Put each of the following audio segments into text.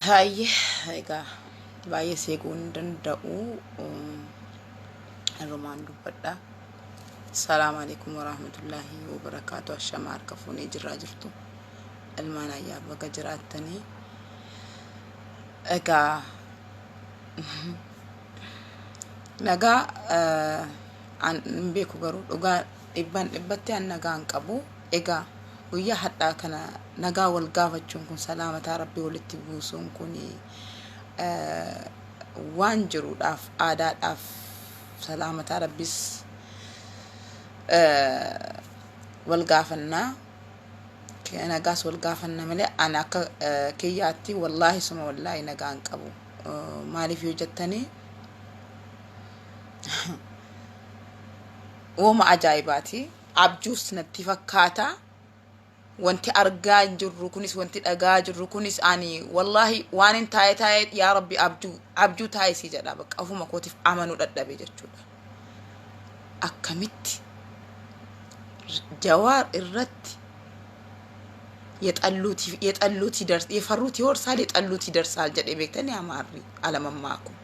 Haayye egaa baay'ee seequu hin danda'u. Irrumaan dubbadha. Salaamu alaikum warahmatullaahi wabarakaatu. Ashamaa harka fuunee jirraa jirtu. Ilmaan ayyaa baga jiraattanii. Egaa nagaa an hin beeku garuu dhugaa dhibbaan dhibbatti an nagaa hin qabu. Egaa guyyaa hadhaa kana nagaa wal gaafachuun kun salaamataa rabbii walitti buusuun kun waan jiruudhaaf aadaadhaaf salaamataa rabbis wal gaafannaa nagaas wal gaafanna malee ani akka kiyyaatti wallaahi suma wallaahi nagaa hin qabu. Maaliif yoo jettanii wooma ajaa'ibaati. Abjuus natti fakkaata. Wanti argaa jirru kunis wanti dhagaa jirru kunis ani wallaahi waan hin taa'ee taa'ee yaa rabbi abjuu abjuu taa'ee sii jedha bakka ofuma kootiif amanuu dadhabe jechuudha. Akkamitti Jawaar irratti የጠሉት የጠሉት ይደርስ የፈሩት ይወርሳል የጠሉት ይደርሳል jedhee beektanii amaarri alamammaa kun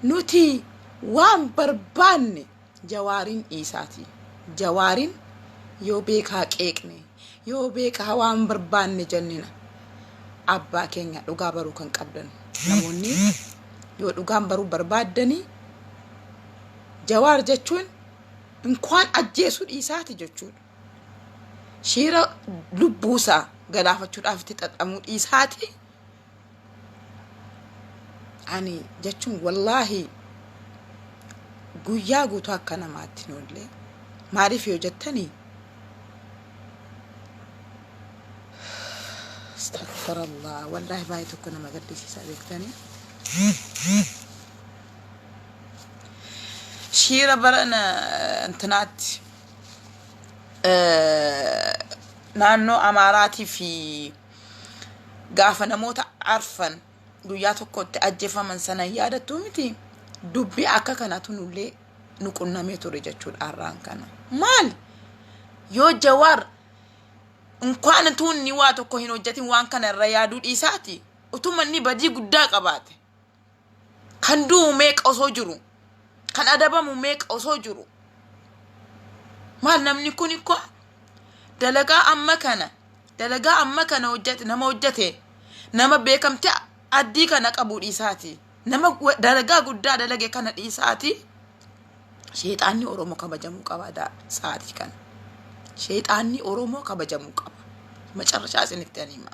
nuti waan barbaanne jawaariin dhiisaati jawaariin yoo beekaa qeeqne yoo beekaa waan barbaanne jennina abbaa keenya dhugaa baruu kan qabdan namoonni yoo dhugaan baruu barbaaddanii jawaar jechuun inkwaan ajjeesuu dhiisaati jechuudha. Shiira lubbuusaa galaafachuudhaaf itti xaxamuu dhiisaati. Ani jechuun wallaahi guyyaa guutuu akka namaatti hin oolle. Maaliif yoo jettanii Astagfirallah wallaahi baay'ee tokko nama gaddisiisa beektanii. Shiira bara intinaatti naannoo Amaaraatii fi gaafa namoota arfan guyyaa tokkotti ajjeefaman sana hin yaadattuu miti dubbii akka kanatu nullee nu qunnamee ture jechuudha har'aan kana. Maali? Yoo Jawaar inkwaan utuu inni waa tokko hin hojjetin waan kana irra yaaduu dhiisaati utuma inni badii guddaa qabaate kan du'u meeqa osoo jiru kan adabamu meeqa osoo jiru maal namni kun ikko dalagaa amma kana dalagaa amma kana hojjete nama hojjete nama beekamte addii kana qabu dhiisaati nama dalagaa guddaa dalage kana dhiisaati sheexaanni oromoo kabajamuu qaba sa'aatii kana sheexaanni oromoo kabajamuu qaba macarrashaa isinitti ani hima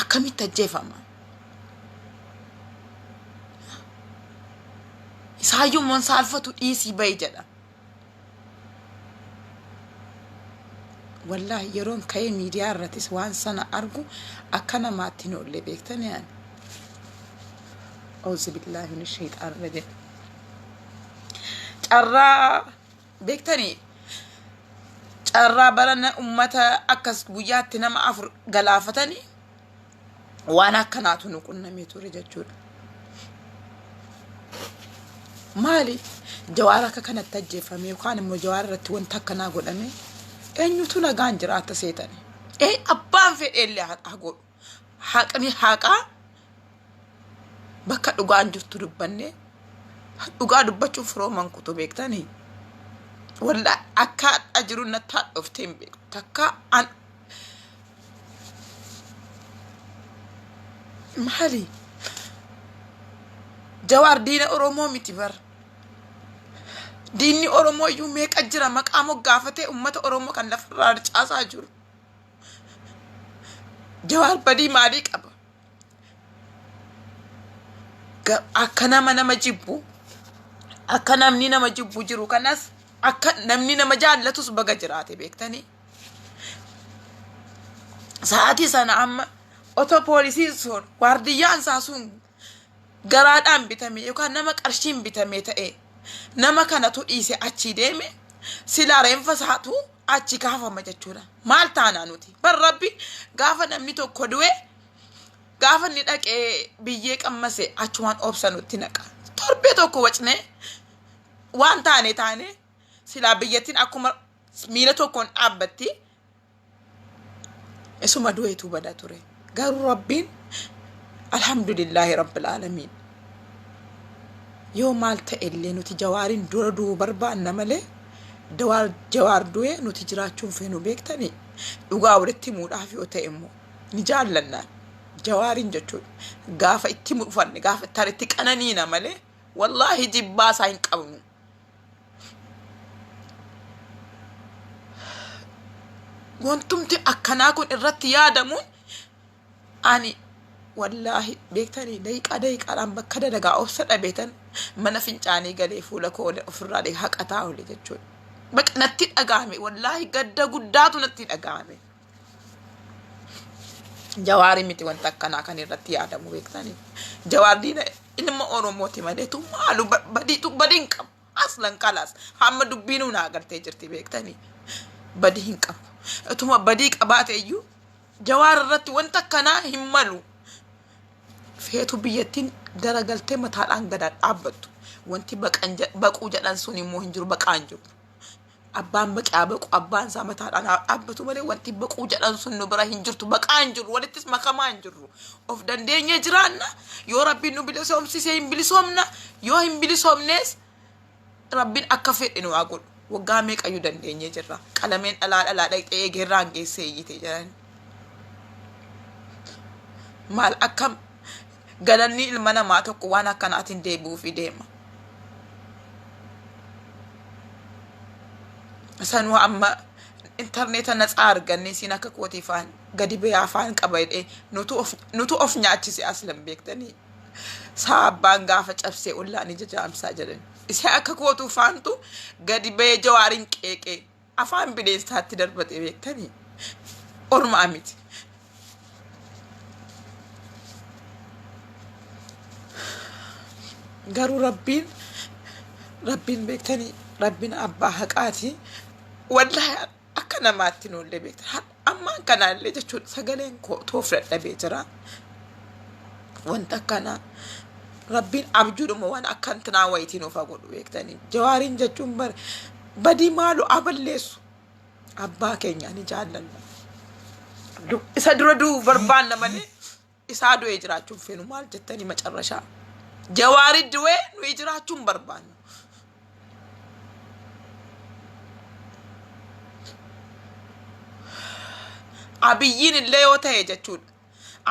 akkamitti ajjeefama isaayyuu immoo saalfatu dhiisii bahi jedha Wallaahi yeroon ka'ee miidiyaa irrattis waan sana argu akka namaatti hin oolle beektanii ani. Auzu billaahi min shayxaan rajim. Carraa beektanii carraa barana ummata akkas guyyaatti nama afur galaafatanii waan akkanaatu nu qunnamee ture jechuudha. Maali jawaar akka kanatti ajjeefame yookaan immoo jawaar irratti wanta akkanaa godhame eenyutu nagaan jiraata seetani? Ee abbaan fedheellee haa godhu. Haqni haqaa bakka dhugaan jirtu dubbanne dhugaa dubbachuuf firooman kutu beektanii. Wallaa akka hadha jiru natti hadhooftee hin beektu. Takka an Maali? Jawaar diina Oromoo miti bar. Diinni Oromoo iyyuu meeqa jira maqaa moggaafatee uummata Oromoo kan lafarraa harcaasaa jiru. Jawaar badii maalii qaba? Akka nama nama jibbu, akka namni nama jibbu jiru kanas akka namni nama jaallatus baga jiraate beektanii. Sa'aatii sana amma otoo poolisiin sun waardiyyaan isaa sun garaadhaan bitame yookaan nama qarshiin bitame ta'e nama kanatu dhiise achii deeme silaa reenfa isaatu achi kaafama jechuudha. Maal taanaa nuti? Bar rabbi gaafa namni tokko du'e gaafa inni dhaqee biyyee qammase achumaan obsa nutti naqa. Torbee tokko wacnee waan taane taane silaa biyyattiin akkuma miila tokkoon dhaabbatti. Isuma du'eetu bada ture. Garuu Rabbiin, alhamdulillaahi rabbil aalamiin. Yoo maal ta'e illee nuti Jawaariin dura du'uu barbaanna malee Jawaar du'ee nuti jiraachuun feenu, beektanii? Dhugaa walitti himuudhaaf yoo ta'e immoo ni jaallannaan Jawaariin jechuudha. Gaafa itti mufanne, gaafa itti qananiina malee wallaahi jibbaa isaa hin qabnu. Wantumti akkanaa kun irratti yaadamuun ani wallaahi, beektanii, daqiiqaa daqiiqaadhaan bakka dalagaa obsa dhabeetan mana fincaanii galee fuula koo ofirraa haqataa oole jechuudha. Baqa natti dhagahame, wallaahi gadda guddaatu natti dhagahame. Jawaarii miti wanta akkanaa kan irratti yaadamu, beektanii. Jawaar diina ilma Oromooti malee tu maalu badiitu badii hin qabu. Aslan kalaas hamma dubbiinuu naa agartee jirti, beektanii. Badii hin qabu. Utuma badii qabaate iyyuu Jawaar irratti wanta akkanaa hin malu. Feetu biyyattiin garagaltee mataadhaan gad dhaabbattu. Wanti baquu jedhan sun immoo hin jiru, baqaa hin jiru. Abbaan baqee haa baqu, abbaan isaa mataadhaan haa dhaabbatu malee wanti baquu jedhan sun nu bira hin jirtu. Baqaa hin jirru, walittis makamaa hin jirru. Of dandeenyee jiraanna. Yoo Rabbiin nu bilisoomsisee hin bilisoomna. Yoo hin bilisoomnees Rabbiin akka fedhe nu haa godhu. Waggaa meeqayyuu dandeenyee jirra. Qalameen dhalaa dhalaa dhaqxee eegeerraan geessee iyyite jedhan. Maal akkam galanni ilma namaa tokko waan akkanaatiin deebi'uufi deema. Sanuu amma intarneeta natsaa arganne, isiin akka kootii faan gadi ba'ee afaan qaba jedhee nutu of nyaachise aslan, beektanii. Saa abbaan gaafa cabsee ollaan ija jaamsaa jedhan. Isee akka kootuu faantu gadi ba'ee Jawaariin qeeqee afaan bineensaatti darbate, beektanii. Ormaa miti. Garuu Rabbiin, beektanii, Rabbiin abbaa haqaati. Wallaahi akka namaatti nullee, beektan, ammaan kanaallee jechuudha sagaleen koo toof dadhabee jira. Wanta akkanaa Rabbiin abjuudhuma waan akkantinaa wayitii nuuf haa godhu, beektanii. Jawaariin jechuun bara badii maalu aballeessu abbaa keenya ni jaallanna. Isa dura du'uu barbaanna malee isaa du'ee jiraachuun feenu. Maal jettanii macarrashaa? Jawaari du'ee nuyi jiraachuun barbaannu. Abiyyiin illee yoo ta'e jechuudha.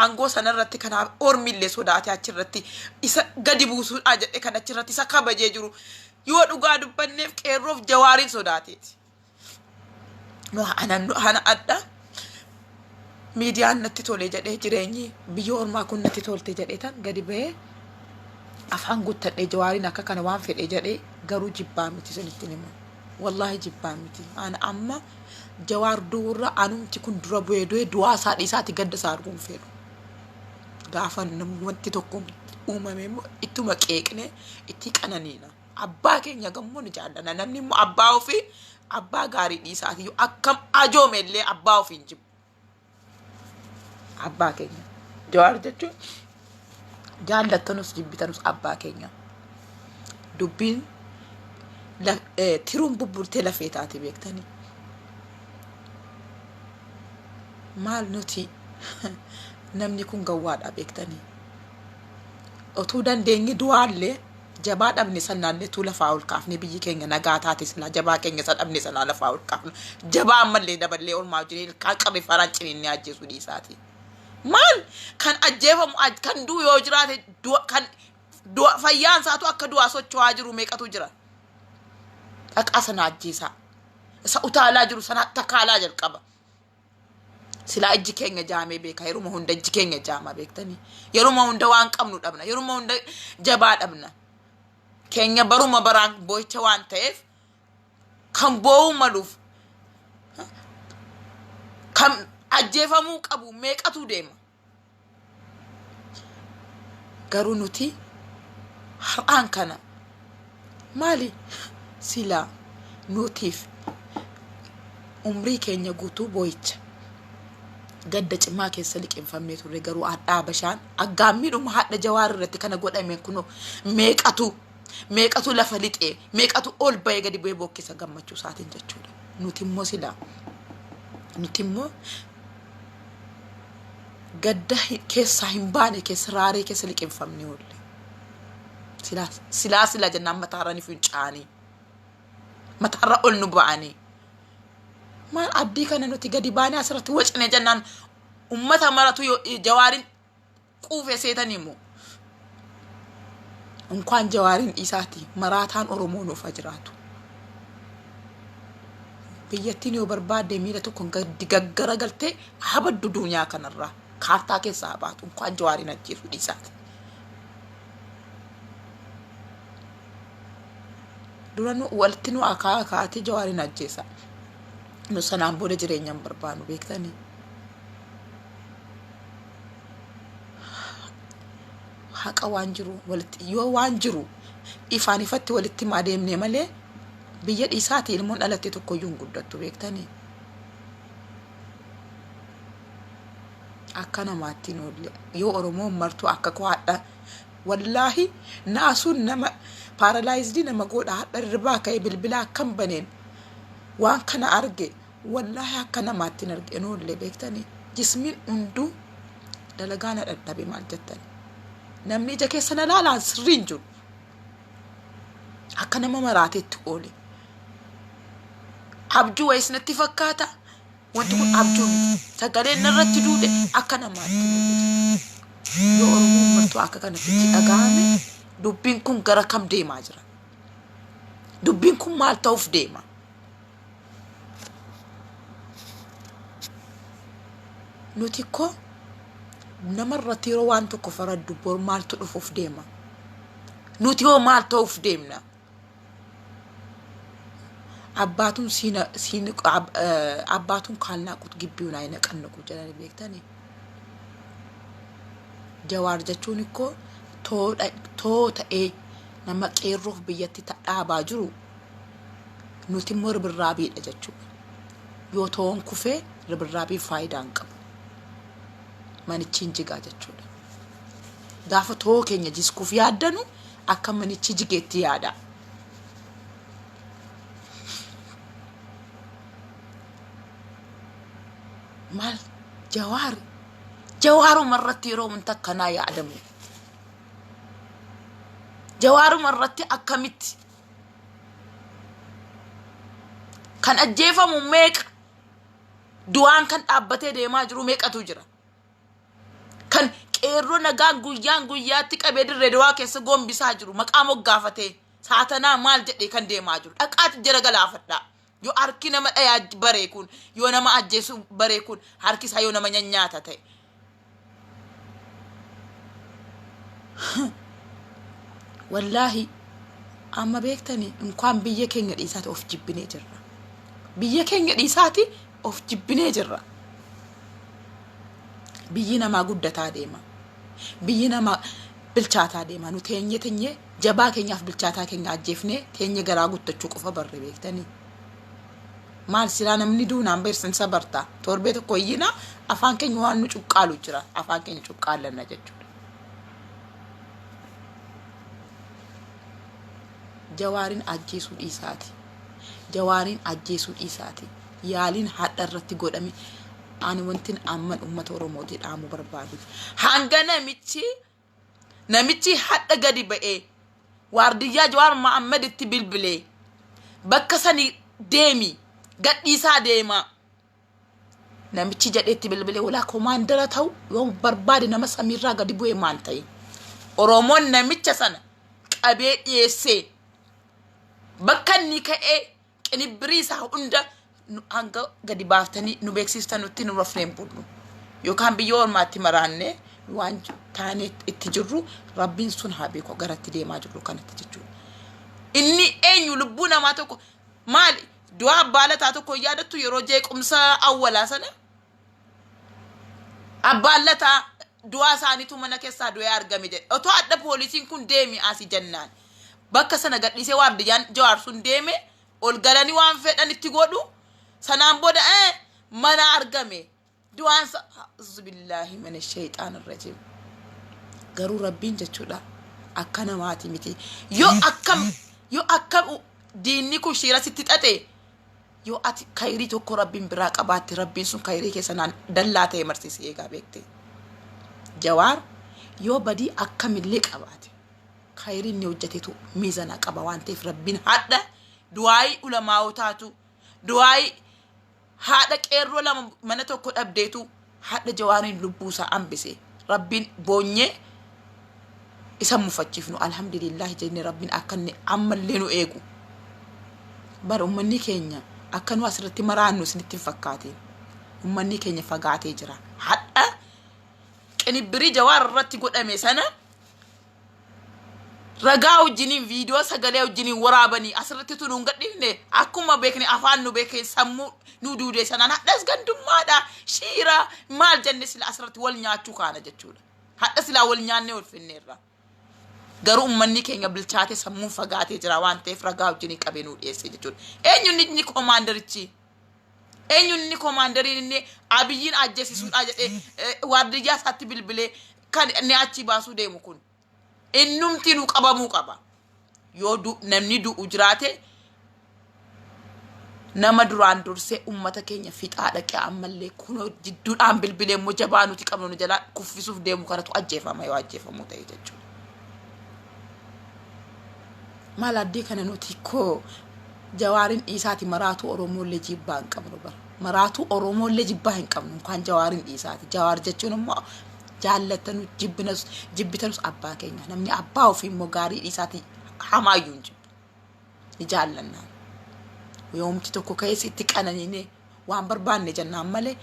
Aangoo sanarratti kanaaf ormi illee sodaatee achirratti isa gadi buusuudhaa jedhee kan achirratti isa kabajee jiru yoo dhugaa dubbanneef qeerroof Jawaariin sodaateeti. No ana adda miidiyaan natti tole jedhee, jireenyi biyya ormaa kun natti tolte jedhee tan gadi bahee afaan guuttadhee Jawaariin akka kana waan fedhe jedhee, garuu jibbaa miti sinitti himu. Wallaahi jibbaa miti. Ana amma Jawaar du'urra anumti kun dura bu'ee du'ee du'aa isaa dhiisaati gadda isaa arguun fedhu. Gaafa namni wanti tokko uumame immoo ittuma qeeqnee itti qananiina. Abbaa keenya gammoo ni jaallanna. Namni immoo abbaa ofii, abbaa gaarii dhiisaati yoo akkam ajoome illee abbaa ofii hin jibbu. Abbaa keenya. Jawaar jechuun jaallattanus jibbitanus abbaa keenya. Dubbiin tiruun bubbultee lafee taate, beektanii. Maal nuti namni kun gawwaadha, beektanii. Otuu dandeenye du'aallee jabaa dhabne sanaallee tuu lafaa ol kaafne biyyi keenya nagaa taate, silaa jabaa keenya isa dhabne sanaa lafaa ol kaafna. Jabaa ammallee daballee olmaa wajjin ilkaan qarri faraan ciniinnee ajjeesuu dhiisaati. Maal kan ajjeefamu, kan du'u yoo jiraate, kan du'a fayyaan isaatu akka du'aa socho'aa jiru meeqatu jira. Dhaqaa sana ajjeesaa. Isa utaalaa jiru sana takaalaa jalqaba. Silaa ijji keenya jaamee beeka. Yeruma hunda ijji keenya jaama, beektanii. Yeruma hunda waan qabnu dhabna. Yeruma hunda jabaa dhabna. Keenya baruma baraan boo'icha waan ta'eef kan boo'uu maluuf kan ajjeefamuu qabu meeqatu deema. Garuu nuti har'aan kana maali silaa nutiif umrii keenya guutuu boo'icha gadda cimaa keessa liqinfamnee turre. Garuu hadhaa bashaan aggaammiidhuma hadha Jawaar irratti kana godhame kunoo meeqatu meeqatu lafa lixee, meeqatu ol bahee gadi bu'ee bookkisa gammachuu isaatiin jechuudha. Nuti immoo silaa nuti immoo Gadda keessaa hin baane keessa raaree keessa liqimfamnee oolle. Silaa silaa silaa jennaan mataarra ni fincaanii. Mataarra ol nu ba'anii. Maal abdii kana nuti gadi baanee asirratti wacne jennaan ummata maratu Jawaariin quufe seetanii immoo. Inkwaan Jawaariin dhiisaati maraataan Oromoo nuuf haa jiraatu. Biyyattiin yoo barbaadde miila tokkoon gadi gaggaragaltee haa baddu duunyaa kanarraa. Kaartaa keessaa haa baatu. Inkwaan Jawaariin ajjeesuu dhiisaati. Dura nu walitti nu akaa akaatee Jawaariin ajjeesa. Nu sanaan booda jireenya hin barbaannu beektanii. Haqa waan jiru walitti yoo waan jiru ifaan ifatti walitti himaa deemnee malee biyya dhiisaati ilmoon dhalatte tokkoyyuu hin guddattu beektanii. Akka namaatti hin oolle yoo Oromoon martuu akka koo hadha wallaahi naasuun nama paaralaayizdii nama godha hadha irribaa ka'ee bilbila akkam baneen waan kana arge wallaahi akka namaatti hin arge hin oolle beektanii. Jismiin hunduu dalagaa na dhadhabe maal jettani. Namni ija keessa na laalaan sirrii hin jiru. Akka nama maraateetti oole. Abjuu wayis natti fakkaata. Wanti kun abjuu miti. Sagaleen narratti duude akka namaatti hin oolle. Yoo Oromoon martuu akka kanatti itti dhaga'ame dubbiin kun gara kam deemaa jira? Dubbiin kun maal ta'uuf deema? Nuti koo namarratti yeroo waan tokko faraddu bor maaltu dhufuuf deema? Nuti hoo maal ta'uuf deemna? Abbaatuun siina siin abbaatuun kaalnaaqut gibbiውን አይነቀንቁ jedhani beektanii. Jawaar jechuun ikkoo too ta'ee nama qeerroof biyyatti dhaabaa jiru nuti immoo ribirraabiidha jechuudha. Yoo toon kufee ribirraabiin faayidaa hin qabu. Manichi hin jigaa jechuudha. Gaafa too keenya jiskuuf yaaddanu akka manichi jigeetti yaada. Maal Jawaar Jawaaruma irratti yeroo wanta akkanaa yaadamu. Jawaaruma irratti akkamitti kan ajjeefamu meeqa du'aan kan dhaabbatee deemaa jiru meeqatu jira. Kan qeerroo nagaan guyyaan guyyaatti qabee dirree dawaa keessa gombisaa jiru maqaa moggaafatee saatanaa maal jedhee kan deemaa jiru dhaqaati jara galaafadhaa. Yoo harki nama dhayaa baree kun yoo nama ajjeesu baree kun harki isaa yoo nama nyaata ta'e. Wallaahi amma beektanii inkwaan biyya keenya dhiisaati of jibbinee jirra. Biyya keenya dhiisaati of jibbinee jirra. Biyyi namaa guddataa deema. Biyyi namaa bilchaataa deema. Nu teenye teenye jabaa keenyaaf bilchaataa keenya ajjeefnee teenye garaa guttachuu qofa barre beektanii. Maal silaa namni duunaan beersinsa barta. Torbee tokko iyyina afaan keenya waan nu cuqqaalu jira. Afaan keenya cuqqaallanna jechuudha. Jawaariin ajjeesuu dhiisaati. Jawaariin ajjeesuu dhiisaati. Yaaliin hadha irratti godhame ani wantin amman uummata Oromootii dhaamuu barbaadu. Hanga namichi hadha gadi ba'ee waardiyyaa Jawaar Mohaammed itti bilbilee bakka sani deemi gadhiisaa deema. Namichi jedhee itti bilbilee walaa komaandara ta'u yoo barbaade nama samiirraa gadi bu'ee maan ta'e. Oromoon namicha sana qabee dhiyeessee bakka inni ka'ee qinibbirii isaa hunda hanga gadi baaftanii nu beeksiftan nutti nu rafnee hin bullu. Yookaan biyya ormaatti maraannee waan taanee itti jirru rabbiin sun haa beeku garatti deemaa jirru kanatti jechuudha. Inni eenyu lubbuu namaa tokko maali du'a abbaa lataa tokko hin yaadattu yeroo jeequmsa awwalaa sana abbaan lataa du'aa isaaniitu mana keessaa du'ee argame jedhe. Otoo adda poolisiin kun deemi asii jennaan bakka sana gadhiisee waardiyyaan Jawaar sun deeme ol galanii waan fedhan itti godhu sanaan booda mana argame du'aan a'uuzu mina shayxaan irrajiim. Garuu rabbiin jechuudha akka namaati miti. Yoo akkam diinni kun shiira sitti xaxe yoo ati kayrii tokko rabbiin biraa qabaatte rabbiin sun kayrii keessa naan dallaa ta'e marsiisee eegaa beekte. Jawaar yoo badii akkamillee qabaate, khayrii inni hojjetetu miizana qaba waan ta'eef, Rabbiin hadha du'aayii ulamaawotaatu, du'aayii haadha qeerroo lama mana tokko dhabdeetu hadha Jawaariin lubbuu isaa hambise. Rabbiin boonyee isa mufachiifnu, alhamdulillahi jennee, Rabbiin akka inni ammallee nu eegu. Bara ummanni keenya akka nu asirratti maraannu isinitti hin fakkaatiin. Ummanni keenya fagaatee jira. Hadha qinibbirii Jawaar irratti godhame sana ragaa wajjiniin, viidiyoo sagalee wajjiniin waraabanii asirratti utuu nuun gadhiifne, akkuma beekne afaan nu beekne sammuu nu duudee sanaan hadhas gandummaadha, shiira maal jenne, sila asirratti wal nyaachuu kaana jechuudha. Hadha silaa wal nyaannee wal finneerra. Garuu uummanni keenya bilchaatee sammuun fagaatee jira waan ta'eef, ragaa wajjiniin qabee nuu dhiyeesse jechuudha. Eenyu inni koomaandarichi? Eenyu inni koomaandariin inni Abiyyiin ajjeesisuudha jedhee waardiyyaa isaatti bilbilee kan inni achi baasuu deemu kun? Innumti nu qabamuu qaba. Yoo namni du'u jiraate, nama duraan dursee ummata keenya fixaa dhaqee ammallee kunoo jidduudhaan bilbilee immoo jabaa nuti qabnu nu jalaa kuffisuuf deemu kanatu ajjeefama yoo ajjeefamuu ta'e jechuudha. Maal addee kana nuti koo Jawaarin dhiisaati, maraatuu Oromoollee jibbaa hin qabnu bara. Maraatuu Oromoollee jibbaa hin qabnu kan Jawaarin dhiisaati. Jawaar jechuun immoo jaallatanus jibbinas jibbitanus abbaa keenya. Namni abbaa ofii immoo gaarii dhiisaati hamaayyuu hin jibbu. Ni jaallannaan. Yoomti tokko keessa itti qananiine waan barbaanne jennaan malee,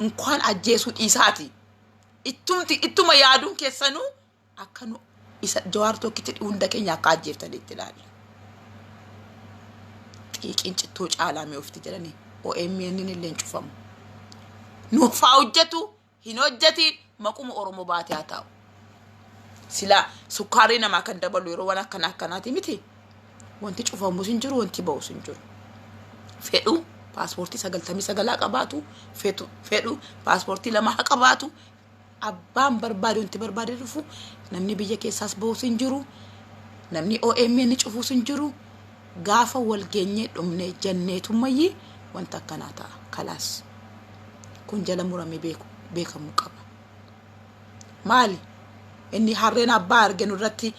inkwaan ajjeesuu dhiisaati. Ittumti ittuma yaaduun keessanuu akka nu isa Jawaar tokkichi hunda keenya akka ajjeeftanitti ilaalla. Xiiqiin cittoo caalaa mi'oofti jedhanii OMN illee hin cufamu. Nuuf haa hojjetu hin hojjetiin, maquma Oromoo baatee haa taa'u. Silaa sukkaarii namaa kan dabalu yeroo waan akkana akkanaati miti. Wanti cufamus hin jiru, wanti ba'us hin jiru. Fedhu paaspoortii 99 qabaatu, fedhu paaspoortii 2 haa qabaatu. Abbaan barbaade wanti barbaade dhufu, namni biyya keessaas ba'us hin jiru. Namni OMN cufuus hin jiru. Gaafa wal geenyee dhumne janneetummayyii wanta akkanaa ta'a. Kalaas. Kun jala muramee beekamuu qaba. Maali? Inni harreen abbaa arge nurratti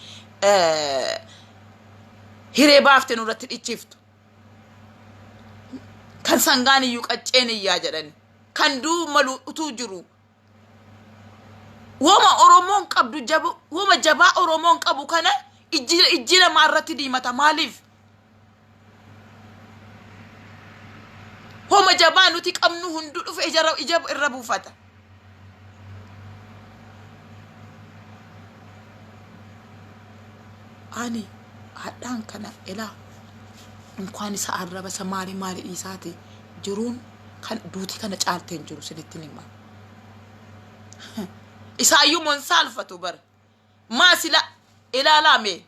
hiree baafte nurratti dhichiftu. Kan sangaan iyyuu qacceen iyyaa jedhani. Kan du'uu malu utuu jiru. Woma Oromoon qabdu jaba, woma jabaa Oromoon qabu kana ijji namaa irratti diimata maaliif? Homa jabaa nuti qabnu hunduu dhufe ija irra buufata. Ani hadhaan kana ilaa inkwaan isa arraba isa maali maali dhiisaati, jiruun kan duutii kana caaltee hin jiru, sinitti hima. Isaayyuu mon saalfatu bara. Maa sila ilaalaa mee,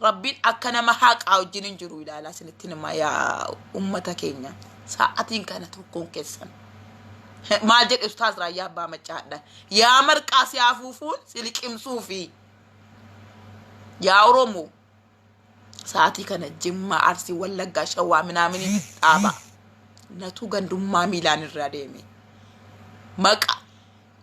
Rabbiin akka nama haqaa wajjin hin jiru ilaalaa, sinitti hima yaa ummata keenya. Sa'atiin kana tokkoon keessan. Maal jedhe Ustaaz Raayyaa Abbaa Maccaadha? Yaa marqaa si afuufuun si liqimsuufi. Yaa Oromoo, sa'aatii kana Jimmaa, Arsii, Wallaggaa, Shawaa minaamini dhaaba. Natuu gandummaa miilaan irra deeme. Maqa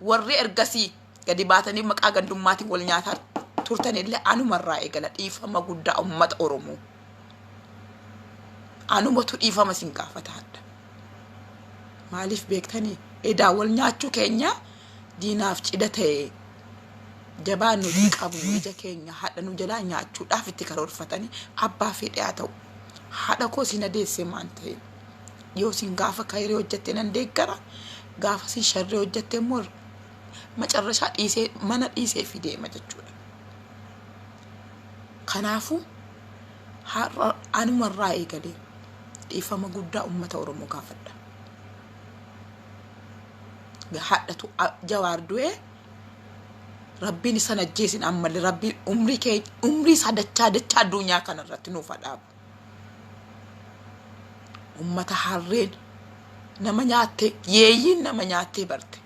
warri ergasii gadi baatanii maqaa gandummaatiin wal nyaataa turtanillee anumarraa eegala dhiifama guddaa uummata Oromoo. Anumatu dhiifama isin gaafata hadha. Maaliif beektanii? Edaa wal nyaachuu keenya diinaaf cidha ta'e, jabaa nuti qabnu ija keenya haadha nu jalaa nyaachuudhaaf itti karoorfatanii, abbaa fedhe haa ta'u. Haadha koo sin adeesse maan ta'e. Yoo isin gaafa kayree hojjette nan deeggara. Gaafa isin sharree hojjette immoo macarrashaa dhiisee mana dhiisee fi deema jechuudha. Kanaafuu har'a anumarraa eegalee dhiifama guddaa uummata Oromoo gaafadha. Hadhatu Jawaar du'ee, Rabbiin isa ajjeesin, ammallee Rabbiin umrii kee umrii isaa dachaa dachaa addunyaa kanarratti nuuf haa dhaabu. Uummata harreen nama nyaattee, yeeyyiin nama nyaattee barte.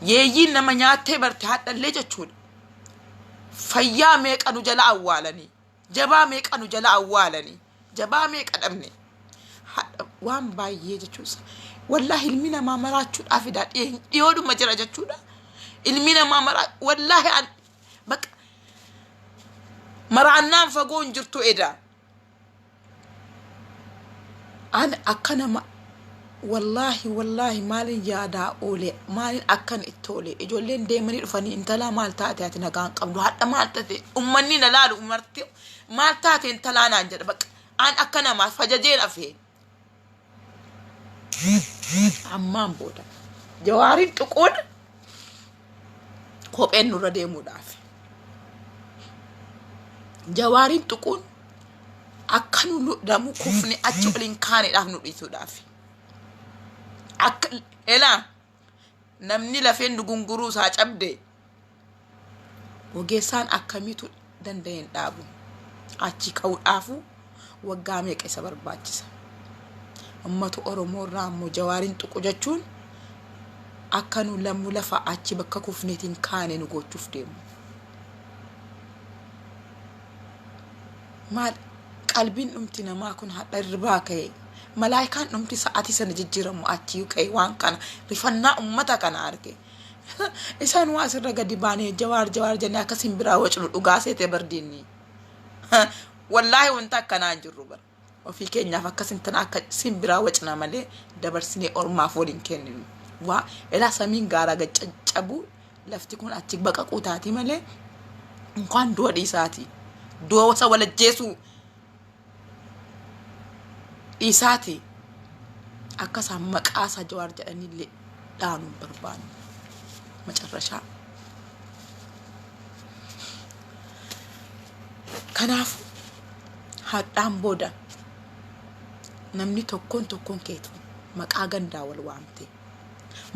Yeeyyiin nama nyaattee barte hadhallee jechuudha. Fayyaa meeqa nu jala awwaalanii, jabaa meeqa nu jala awwaalanii, jabaa meeqa dhabne. Hadha waan baay'ee jechuun Wallaahi ilmi namaa maraachuudhaaf edaa dhiyoodhuma jira jechuudha. Ilmi namaa maraa wallaahi bakka maraannaan fagoo hin jirtu edaa. An akka nama wallaahi wallaahi maalin yaadaa oole, maalin akkan itti oole. Ijoolleen deemanii dhufanii, "Intalaa, maal taate? Ati nagaan qabdu hadha, maal taate?" Ummanni na laalu umarti, "Maal taate intalaa?" naan jedha. Bakka an akka namaa fajajeen hafee. Ammaan booda Jawaariin tuquun kopheen nurra deemuudhaaf. Jawaariin tuquun akka nu lamu kufne achi ol hin kaaneedhaaf nu dhiisuudhaaf. Akka elaa namni lafeen dugunguruu isaa cabde ogeessaan akkamiitu danda'een dhaabu, achi ka'uudhaafu waggaa meeqa isa barbaachisa? Ummata Oromoo irraa immoo Jawaariin tuqu jechuun akka nu lamu lafa achi bakka kufneetiin kaane nu gochuuf deemu. Maal qalbiin dhumti namaa kun hadha irraa ka'e, malaayikaan dhumti sa'aatii sana jijjiiramu achii ka'e, waan kana rifannaa ummata kana arge. Isaan waa asirra gadi baanee Jawaar Jawaar jennee akkasiin biraa wacnu dhugaa seete bardiinni. Wallaahi wanta akkanaa hin jirru bara. Ofii keenyaaf akkasin tana akka simbiraa wacna malee dabarsinee ormaaf waliin kenninu. Waa elaa samiin gaaraa gad caccabu, lafti kun achi baqaquu taati malee inkaan du'a dhiisaati. Du'a isa walajjeesuu dhiisaati. Akka isaan maqaa isaa Jawaar jedhanillee dhaanuu hin barbaannu. Macarrashaa. Kanaafuu hadhaan booda namni tokkoon tokkoon keetu maqaa gandaa wal waamte,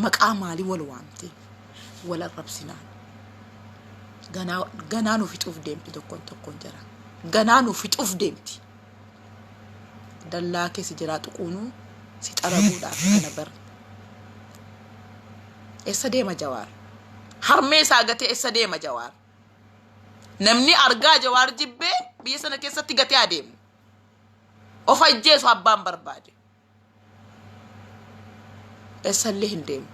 maqaa maalii wal waamte wal arrabsinaan ganaa ganaa nu fixuuf deemti. Tokkoon tokkoon jara ganaa nu fixuuf deemti. Dallaa keessa jiraa xuquunuu si xaraguudhaaf kana bar. Eessa deema Jawaar? Harmee isaa gatee eessa deema Jawaar? Namni argaa Jawaar jibbee biyya sana keessatti gatee adeemu. Of ajjeesu abbaan barbaade. Eessallee hin deemu.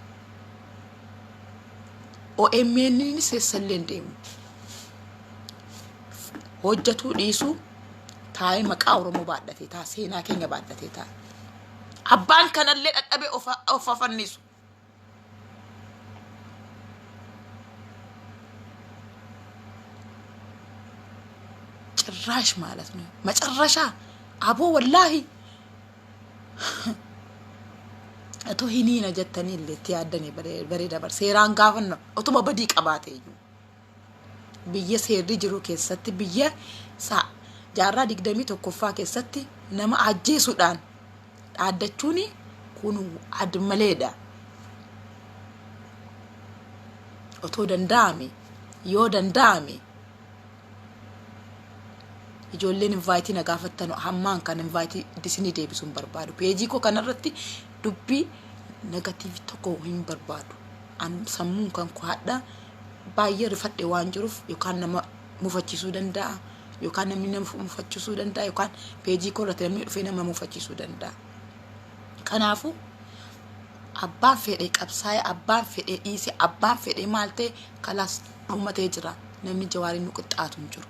OMN'nis eessallee hin deemu. Hojjatuu dhiisuu taa'ee maqaa Oromoo baadhatee ta'a. Seenaa keenya baadhatee ta'a. Abbaan kanallee dhadhabee of afannisu. ጭራሽ ማለት ነው። መጨረሻ አቦ ወላሂ otoo hiniina jettanii illee itti yaaddanii bareeda bar. Seeraan gaafanna otuma badii qabaate iyyuu, biyya seerri jiru keessatti, biyya jaarraa 21ffaa keessatti nama ajjeesuudhaan dhaaddachuun kun admaleedha. Otoo danda'ame, yoo danda'ame, ijoolleen invite na gaafattan hammaan kan invite isinii deebisuu hin barbaadu. Peejii koo kanarratti dubbii negative tokko hin barbaadu. An sammuun kan koo hadha baay'ee rifadhe waan jiruuf, yookaan nama mufachiisuu danda'a, yookaan namni nama mufachiisuu danda'a, yookaan peejii koo irratti namni dhufee nama mufachiisuu danda'a. Kanaafuu abbaan fedhe qabsaa'ee, abbaan fedhe dhiise, abbaan fedhe maal ta'e, kalaas dhumatee jira. Namni Jawaariin nu qixxaatu hin jiru.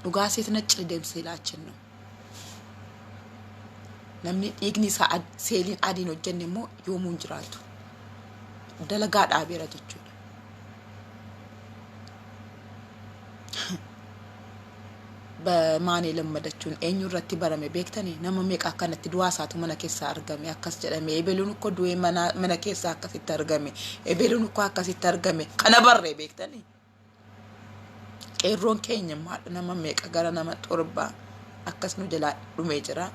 Dhugaa seet ነጭ deemsee laachin ነው። Namni dhiigni isaa seeliin adiin hojjenne immoo yoomuu hin jiraatu. Dalagaa dhaabeera jechuudha. Maal lamadachuun eenyu irratti barame beektanii? Nama meeqa akkanatti du'aa isaatu mana keessaa argame, akkas jedhame, ebeluun ukkoo du'ee mana keessaa akkasitti argame, ebeluun ukkoo akkasitti argame, kana barree beektanii? Qeerroon keenya immoo haadha nama meeqa, gara nama 7 akkas nu jalaa dhumee jira.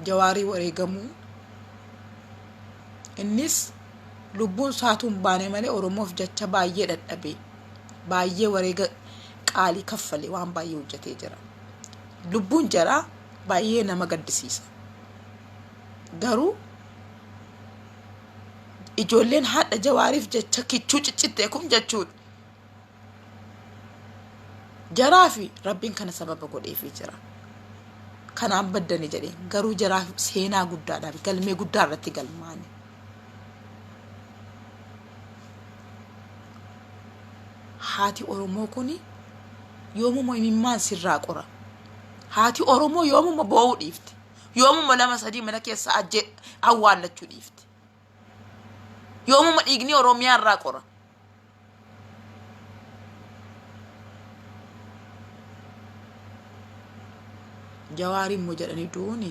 Jawaarii wareegamuu innis lubbuun isaatu hin baane malee Oromoof jecha baay'ee dadhabe, baay'ee wareega qaalii kaffale, waan baay'ee hojjetee jira. Lubbuun jaraa baay'ee nama gaddisiisa. Garuu ijoolleen haadha Jawaariif jecha kichuu ciccitte kun jechuudha. Jaraafi Rabbiin kana sababa godheefii jira. Kanaan baddani jedhee garuu jaraaf seenaa guddaadhaaf galmee guddaa irratti galmaani. Haati Oromoo kun yoomuma imimmaan sirraa qora. Haati Oromoo yoomuma boo'uu dhiifti. Yoomuma lama sadii mana keessa ajje awwaallachuu dhiifti. Yoomuma dhiigni Oromiyaa irraa qora. Jawaari immoo jedhanii du'uuni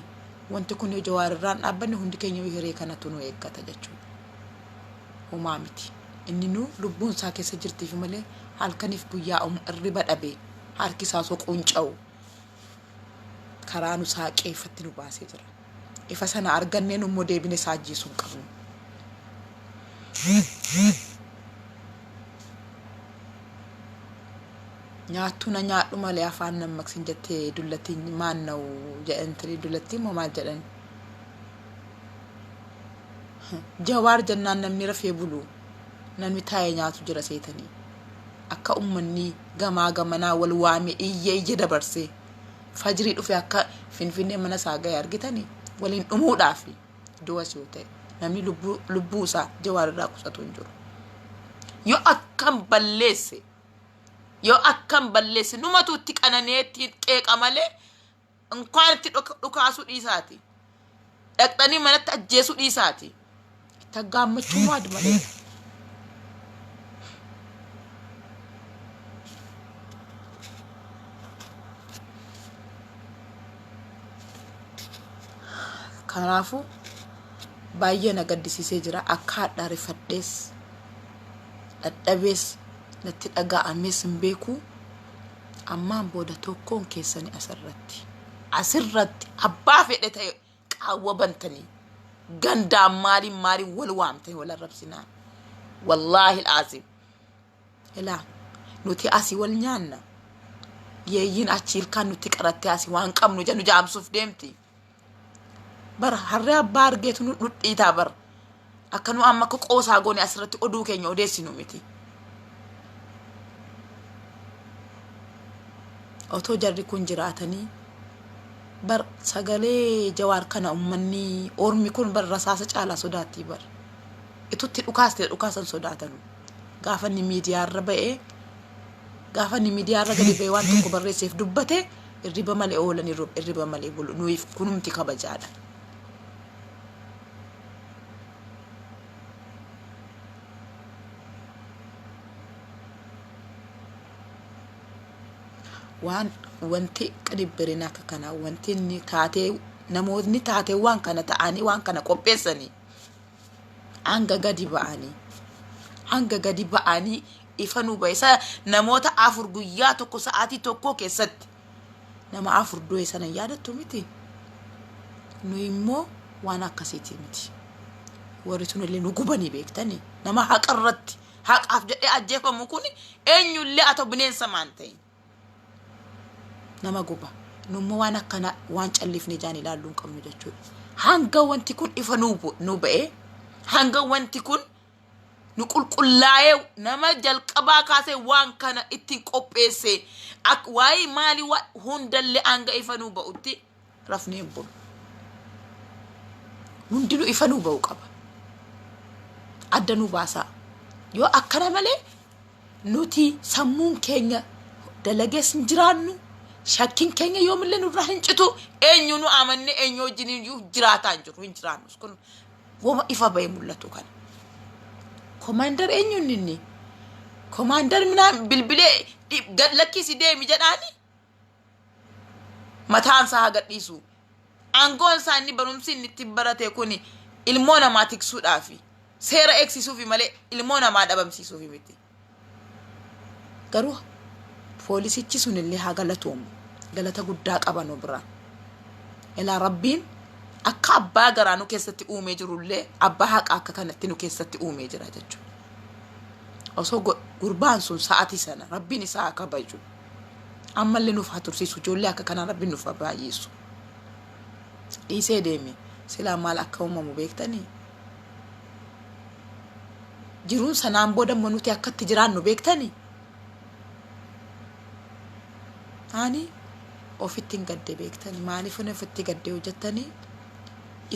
wanti kun yoo jawaar irraan dhaabbanne hundi keenya hiree kanatu nu eeggata jechuudha. Homaa miti. Inni nu lubbuun isaa keessa jirtiif malee halkaniif guyyaa irriba dhabe harki isaa osoo quunca'u karaa nu saaqee ifatti nu baasee jira. Ifa sana argannee nu immoo deebine isaa ajjeesuu hin qabnu. Nyaattuu na nyaadhu malee afaan nan maqsin jettee dullattiin maanna'u jedhan tirii dullattiin moo maal jedhan. Jawaar jennaan namni rafee bulu namni taa'ee nyaatu jira seetanii. Akka ummanni gamaa gamanaa wal waame iyya iyya dabarsee fajrii dhufe akka Finfinnee mana isaa ga'e argitanii waliin dhumuudhaafi du'as yoo ta'e namni lubbuu isaa Jawaar irraa qusatu hin jiru. Yoo akkam balleesse yoo akkam balleesse numatu itti qanani'ee itti qeeqa malee inkaan itti dhukaasuu dhiisaati. Dhaqxanii manatti ajjeesuu dhiisaati. Itti aggaammachuu maad malee. Kanaafuu baay'ee na gaddisiisee jira. Akka hadhaa rifadhees dhadhabees natti dhaga'amees hin beeku. Ammaan booda tokkoon keessani asirratti asirratti abbaa fedhe ta'e qaawwa bantanii gandaan maaliin maaliin wal waamtanii wal arrabsinaa. Wallaahi al'aazim. Ilaa nuti asii wal nyaanna. Yeeyyiin achi ilkaan nutti qarattee asii waan qabnu jennu jaamsuuf deemti. Bara harree abbaa argeetu nu dhudhiitaa bara. Akka nu amma akka qoosaa goone asirratti oduu keenya odeessinu miti. Otoo jarri kun jiraatanii bar sagalee Jawaar kana ummanni ormi kun bar rasaasa caalaa sodaattii bar. Itutti dhukaaste dhukaasan sodaatanu. Gaafa inni miidiyaarra ba'ee gaafa inni miidiyaarra gadi ba'ee waan tokko barreesseef dubbate irriba malee oolan irriba malee bulu nuyiif kunumti kabajaadha. Waan wanti qinibbirin akka kanaa wanti inni taatee namootni taateewwan kana ta'anii waan kana qopheessanii hanga gadi ba'anii hanga gadi ba'anii ifa nu ba'e isa namoota afur guyyaa tokko sa'aatii tokko keessatti nama afur du'e sana hin yaadattu miti. Nu immoo waan akkasiitii miti. Warri sun illee nu gubanii beektanii nama haqa irratti haqaaf jedhee ajjeefamu kun eenyullee haa ta'u bineensa maan ta'e nama guba. Nu immoo waan akkana waan callifnee ijaan ilaalluu hin qabnu jechuudha. Hanga wanti kun ifa nu ba'ee hanga wanti kun nu qulqullaa'ee nama jalqabaa kaasee waan kana ittiin qopheesse waa'ee maalii hundallee hanga ifa nu ba'utti rafnee hin bulu. Hundinuu ifa nu ba'u qaba. Adda nu baasaa. Yoo akkana malee nuti sammuun keenya dalagees hin jiraannu shakkiin keenya yoomillee nurraa hin citu eenyu nu amanne eenyu wajjin iyyuu jiraataa hin jirru hin jiraannus kun wama ifa ba'ee mul'atu kana. Komaandar eenyuun inni? Komaandar minaan bilbilee gad lakkisi deemi jedhaani mataan isaa haa gadhiisu. Aangoon isaa inni barumsi inni ittiin barate kun ilmoo namaa tiksuudhaafi seera eegsisuufi malee ilmoo namaa dhabamsiisuufi miti. Garuu poolisichi sunillee haa galatoomu. Galata guddaa qaba nu biraa. Ilaa Rabbiin akka abbaa garaa nu keessatti uumee jirullee abbaa haqaa akka kanatti nu keessatti uumee jira jechuudha. Osoo gurbaan sun sa'atii sana Rabbiin isaa haa kabaju. Ammallee nuuf haa tursiisu ijoollee akka kanaa Rabbiin nuuf haa baay'isu. Dhiisee deeme silaa maal akka uumamu beektanii? Jiruun sanaan booda immoo nuti akka itti jiraannu beektanii? Ani ofitti hin gadde beektani. Maaliif ofitti gadde hojjettanii?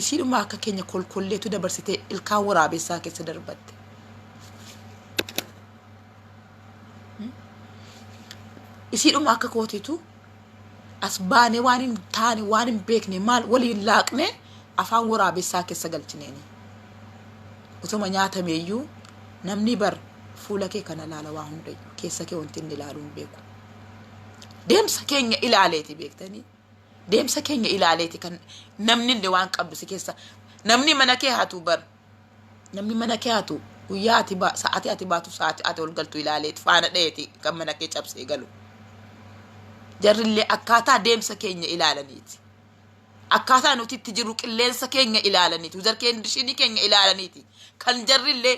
Isiidhuma akka keenya kolkolleetu dabarsitee ilkaan waraabessaa keessa darbatte. Isiidhuma akka kootiitu as baanee waan hin taane, waan hin beekne, maal waliin laaqne afaan waraabessaa keessa galchineeni. Utuma nyaatameeyyuu namni bar fuula kee kana ilaala, waa hundayyuu keessa kee wanti inni ilaaluu hin beeku. Deemsa keenya ilaaleeti beektanii. Deemsa keenya ilaaleeti kan namni illee waan qabdu si keessa. Namni mana kee hatu bar. Namni mana kee hatu guyyaa ati sa'aatii ati baatu, sa'aatii ati ol galtu ilaaleeti faana dha'eeti kan mana kee cabsee galu. Jarrillee akkaataa deemsa keenya ilaalaniiti. Akkaataa nuti itti jirru, qilleensa keenya ilaalaniiti. Weather condition keenya ilaalaniiti. Kan jarrillee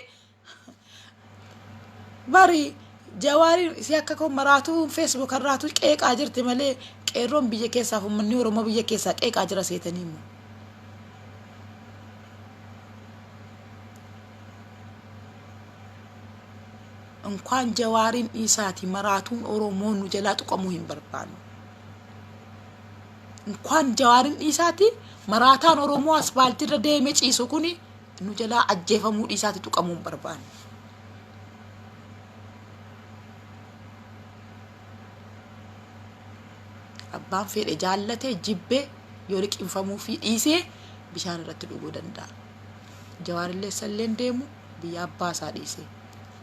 bari Jawaariin si akka koo maraatuu Facebook irraatu qeeqaa jirti malee, qeerroon biyya keessaaf uummanni Oromoo biyya keessaa qeeqaa jira seetanii immoo. Inkwaan Jawaariin dhiisaati, maraatuun Oromoo nu jalaa tuqamuu hin barbaannu. Inkwaan Jawaariin dhiisaati, maraataan Oromoo aspaaltiirra deemee ciisu kuni nu jalaa ajjeefamuu dhiisaati tuqamuu hin barbaannu. Abbaan fedhe jaallatee jibbee yoo liqimfamuu fi dhiisee bishaan irratti dhuguu danda'a. Jawaarillee salleen deemu biyya abbaa isaa dhiisee,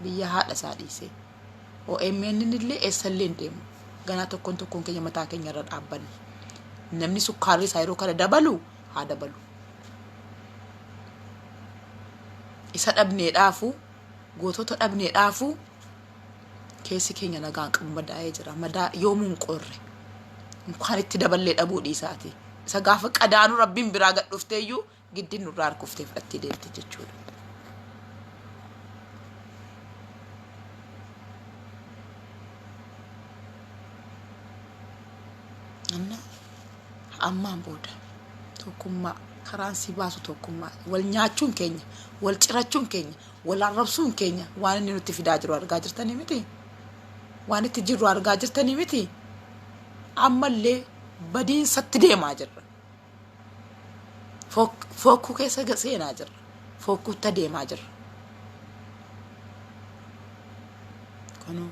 biyya haadha isaa dhiisee. OMN illee eessallee hin deemu. Ganaa tokkoon tokkoon keenya mataa keenya irra dhaabbanna. Namni sukkaarri isaa yeroo kana dabalu haa dabalu. Isa dhabneedhaafu, gootota dhabneedhaafu, keessi keenya nagaan qabu, madaa'ee jira. Madaa yoomuu hin qorre. Inkaan itti daballee dhabuu dhiisaati. Isa gaafa qadaanuu Rabbiin biraa gad dhufteeyyuu giddiin nurraa harkuftee fudhattee deemte jechuudha. Anna ammaan booda tokkummaa karaan si baasu, tokkummaa. Wal nyaachuun keenya, wal cirachuun keenya, wal arrabsuun keenya waan inni nutti fidaa jiru argaa jirtanii miti? Waan itti jirru argaa jirtanii miti? Ammallee badiinsatti deemaa jirra. Fokkuu keessa seenaa jirra. Fokkuutti deemaa jirra. Kunoo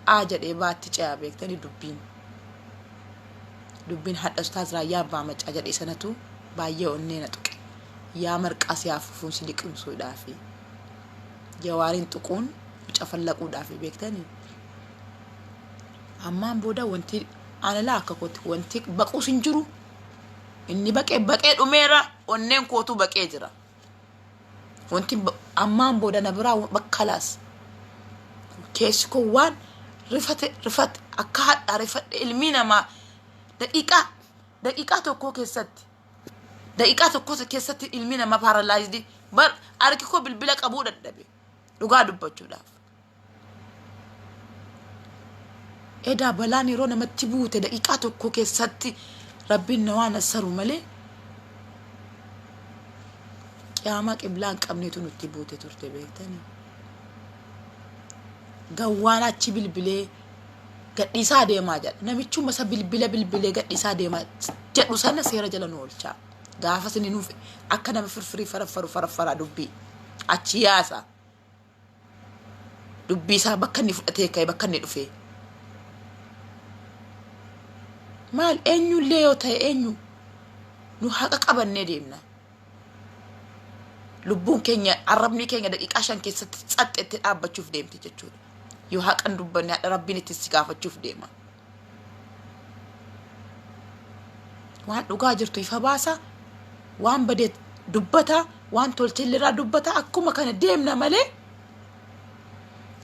A jedhee baatti ce'aa beektanii dubbiin. Dubbiin hadha Ustaaz Raayyaa Abbaa Macaa jedhee sanatu baay'ee onnee na tuqe. Yaa marqaa si afuufuun si liqimsuudhaafi. Jawaariin tuquun cafallaquudhaafi beektanii. Ammaan booda wanti analaa akka kootti wanti baquus hin jiru. Inni baqee baqee dhumeera, onneen kootu baqee jira. Wanti ammaan booda na biraa bakkalaas. Keessi koo waan rifate rifate akka hadhaa rifadhe. Ilmi namaa daqiiqaa tokko keessatti, daqiiqaa tokko keessatti ilmi namaa paralyzed bar. Harki koo bilbila qabuu dadhabe dhugaa dubbachuudhaaf. Edaa balaan yeroo namatti buute daqiiqaa tokko keessatti Rabbiin na waan assaru malee qiyaamaa qiblaa hin qabneetu nutti buute turte beektanii. Gawwaan achi bilbilee gadhiisaa deemaa jedha. Namichuma isa bilbila bilbilee gadhiisaa deemaa jedhu sana seera jala nu oolchaa. Gaafa isin nuuf akka nama firfirii faraffaru faraffaraa dubbii achi yaasa. Dubbii isaa bakka inni fudhatee ka'e, bakka inni dhufe. Maal eenyullee yoo ta'e eenyu, nu haqa qabannee deemna. Lubbuun keenya, arrabni keenya daqiiqaa 5 keessatti tsaxxetti dhaabbachuuf deemti jechuudha. Yoo haqan dubbanne hadha Rabbiin itti si gaafachuuf deema. Waan dhugaa jirtu ifa baasa, waan badee dubbata, waan tolche irraa dubbata, akkuma kana deemna malee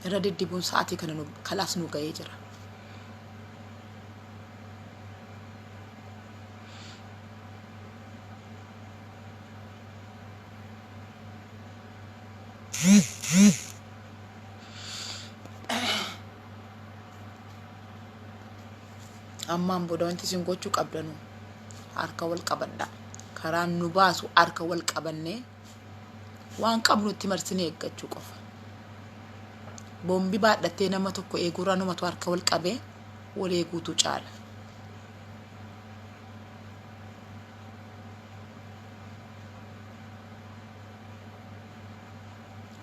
irra diddibuun sa'aatii kana nu kalaas nu ga'ee jira. Ammaan booda wanti isin gochuu qabdanu harka wal qabadha. Karaan nu baasu harka wal qabannee waan qabnutti marsinee eeggachuu qofa. Boombii baadhattee nama tokko eeguurraa numatu harka wal qabee Wal eeguutu caala.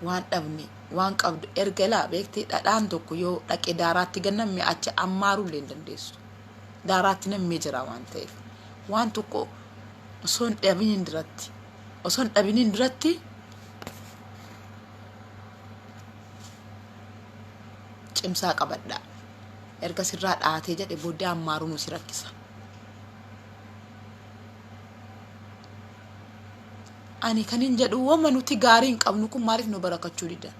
Waan dhabne waan qabdu erga laa beektee dhadhaan tokko yoo dhaqe daaraatti gannamme achi ammaaruu illee hin dandeessu. Daaraatti nammee jira waan ta'eef. Waan tokko osoo hin dhabiniin duratti osoo hin dhabiniin duratti cimsaa qabadhaa. Erga sirraa dhaatee jedhe booddee ammaaruu nu si rakkisa. Ani kan hin jedhu wama nuti gaarii hin qabnu kun maaliif nu barakachuu dida?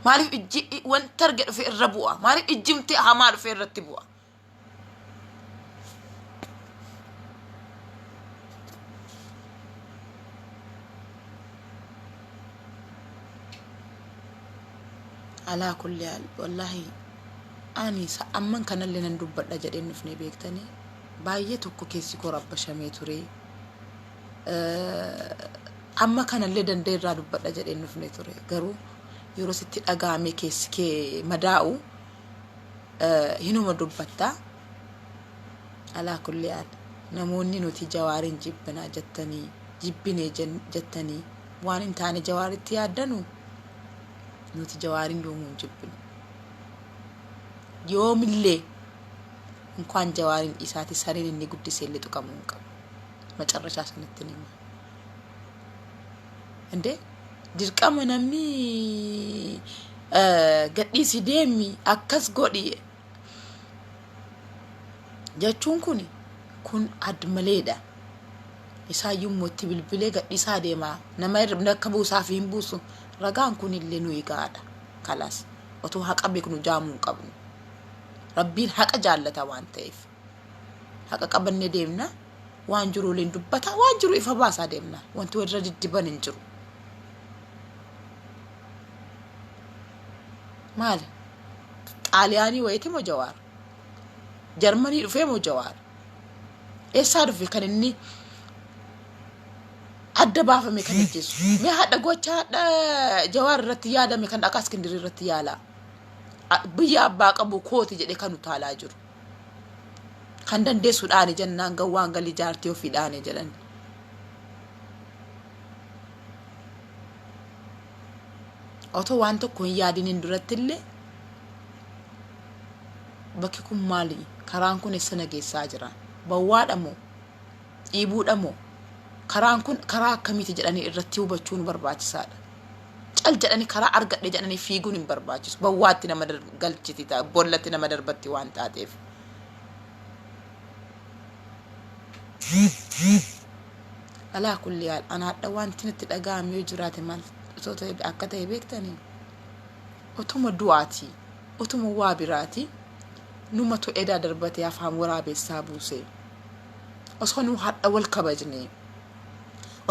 Maaliif ijji wanta arge dhufe irra bu'a? Maaliif ijjimti hamaa dhufe irratti bu'a? Alaa kulli haal, wallaahi ani amman kanallee nan dubbadha jedheen dhufne beektanii, baay'ee tokko keessi koo rabbashamee ture. Amma kanallee danda'e irraa dubbadha jedheen dhufne ture. Garuu yeroo sitti dhaga'ame keessi kee madaa'u hinuma dubbatta. Alaa kulli haal, namoonni nuti Jawaariin jibbinaa jettanii, jibbinee jettanii waan hin taane Jawaaritti yaaddanu, nuti Jawaariin yoomuu hin jibbinu. Yoomillee inkwaan Jawaariin dhiisaati sareen inni guddisee illee tuqamuu hin qabu. Macarrashaa sanatti ni hima. Indee dirqama namni gadhiisi deemi akkas godhi jechuun kun admaleedha. Isaayyuu immoo itti bilbilee gadhiisaa deema. Nama akka buusaaf hin buusu. Ragaan kun illee nuyi gaadha. Kalaas otoo haqa beeknu jaamuu hin qabnu. Rabbiin haqa jaallata waan ta'eef. Haqa qabannee deemna. Waan jiru waliin dubbata. Waan jiru ifa baasaa deemna. Wanti walirra diddiban hin jiru. Maali? Xaaliyaanii wayiiti moo Jawaar? Jarmanii dhufee moo Jawaar? Eessaa dhufe kan inni adda baafame kan ajjeesu? Mee haadha gocha haadha Jawaar irratti yaadame kan dhaqaa Iskindirii irratti yaalaa. Biyya abbaa qabu kooti jedhee kan utaalaa jiru. Kan dandeessu dhaani jennaan gawwaan galii jaartii ofii dhaane jedhan. Otoo waan tokko hin yaadiniin duratti illee bakki kun maali? Karaan kun eessa na geessaa jira? Bawwaadha moo? Dhiibuudha moo? Karaan kun karaa akkamiiti jedhanii irratti hubachuun barbaachisaadha. Cal jedhanii karaa argadhe jedhanii fiiguun hin barbaachisu. Bawwaatti nama galchiti ta'a, bollatti nama darbatti waan taateef. Alaa kulli haal, ana hadha wanti natti dhaga'ame yoo jiraate maal osoo ta'e akka ta'e beektanii? Otuma du'aatii, otuma waa biraatii numatu edaa darbatee afaan waraabessaa buuse. Osoo nu hadha wal kabajne,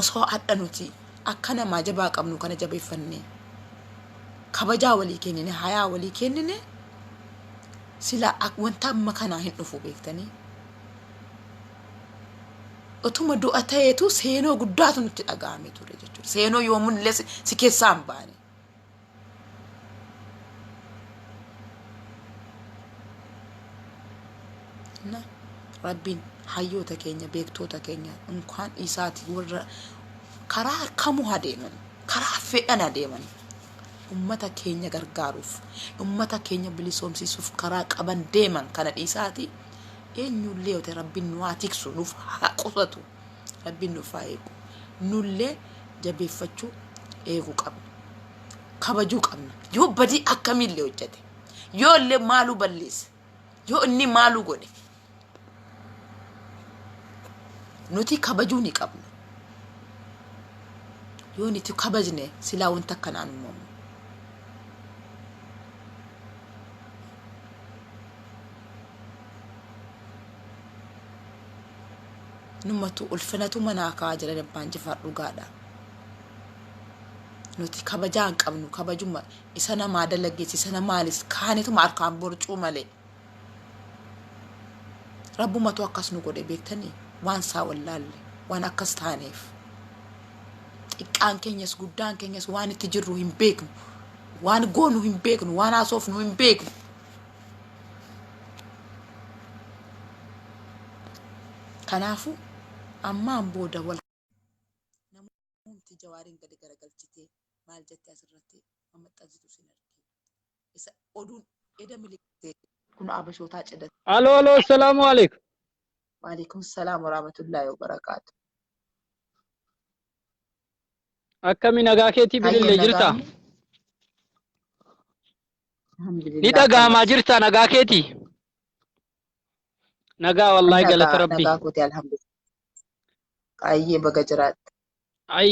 osoo hadha nuti akka namaa jabaa qabnu kana jabeeffanne, kabajaa walii kennine, hayaa walii kennine, sila wanta amma kanaa hin dhufu beektanii. Otuma du'a ta'eetu seenoo guddaatu nutti dhaga'ame ture jechuudha. Seenoo yoomullee si keessaa hin baane. Na Rabbiin hayyoota keenya, beektoota keenya inkaan isaati warra karaa kamuu adeeman, karaa fedhan adeeman, ummata keenya gargaaruuf, ummata keenya bilisoomsiisuuf karaa qaban deeman kana dhiisaati eenyullee yoo ta'e Rabbiin nu haa tiksu, nuuf haa qusatu, Rabbiin nuuf haa eegu. Nullee jabeeffachuu eeguu qabna, kabajuu qabna. Yoo badii akkamiillee hojjete, yoo illee maaluu balleesse, yoo inni maaluu godhe, nuti kabajuu ni qabna. Yoo nuti kabajne silaa wanta akkanaan uumamu. Numatu ulfinatu manaa ka'aa jira. Abbaan Jifaar dhugaadha. Nuti kabajaa hin qabnu. Kabajuma isa namaa dalageessi isa namaanis kaanituma harkaan borcuu malee. Rabbumatu akkas nu godhe beektanii, waan isaa wallaalle waan akkas taaneef. Xiqqaan keenyas guddaan keenyas waan itti jirru hin beeknu. Waan goonu hin beeknu. Waan haasofnu hin beeknu. Kanaafuu ammaan booda wal namumti Jawaariin gadi garagalchitee maal jettee asirratti maxxansitu sin arginu. Isa oduun eda miliqxee kun abashootaa cidhate. Alo, alo, assalamu alaikum. Waalaikum salaam warahmatullaahi wabarakaatu. Akkami, nagaa keetii? Hayyee. Bilillee jirta? Nagaani. Ni Alhamdulillah. dhaga'amaa Akkamati. jirta, nagaa keetii? Nagaa wallaahi, galata Nagaa Rabbi. Nagaa kooti, alhamdulillah. Baay'ee baga jiraatte. Ay,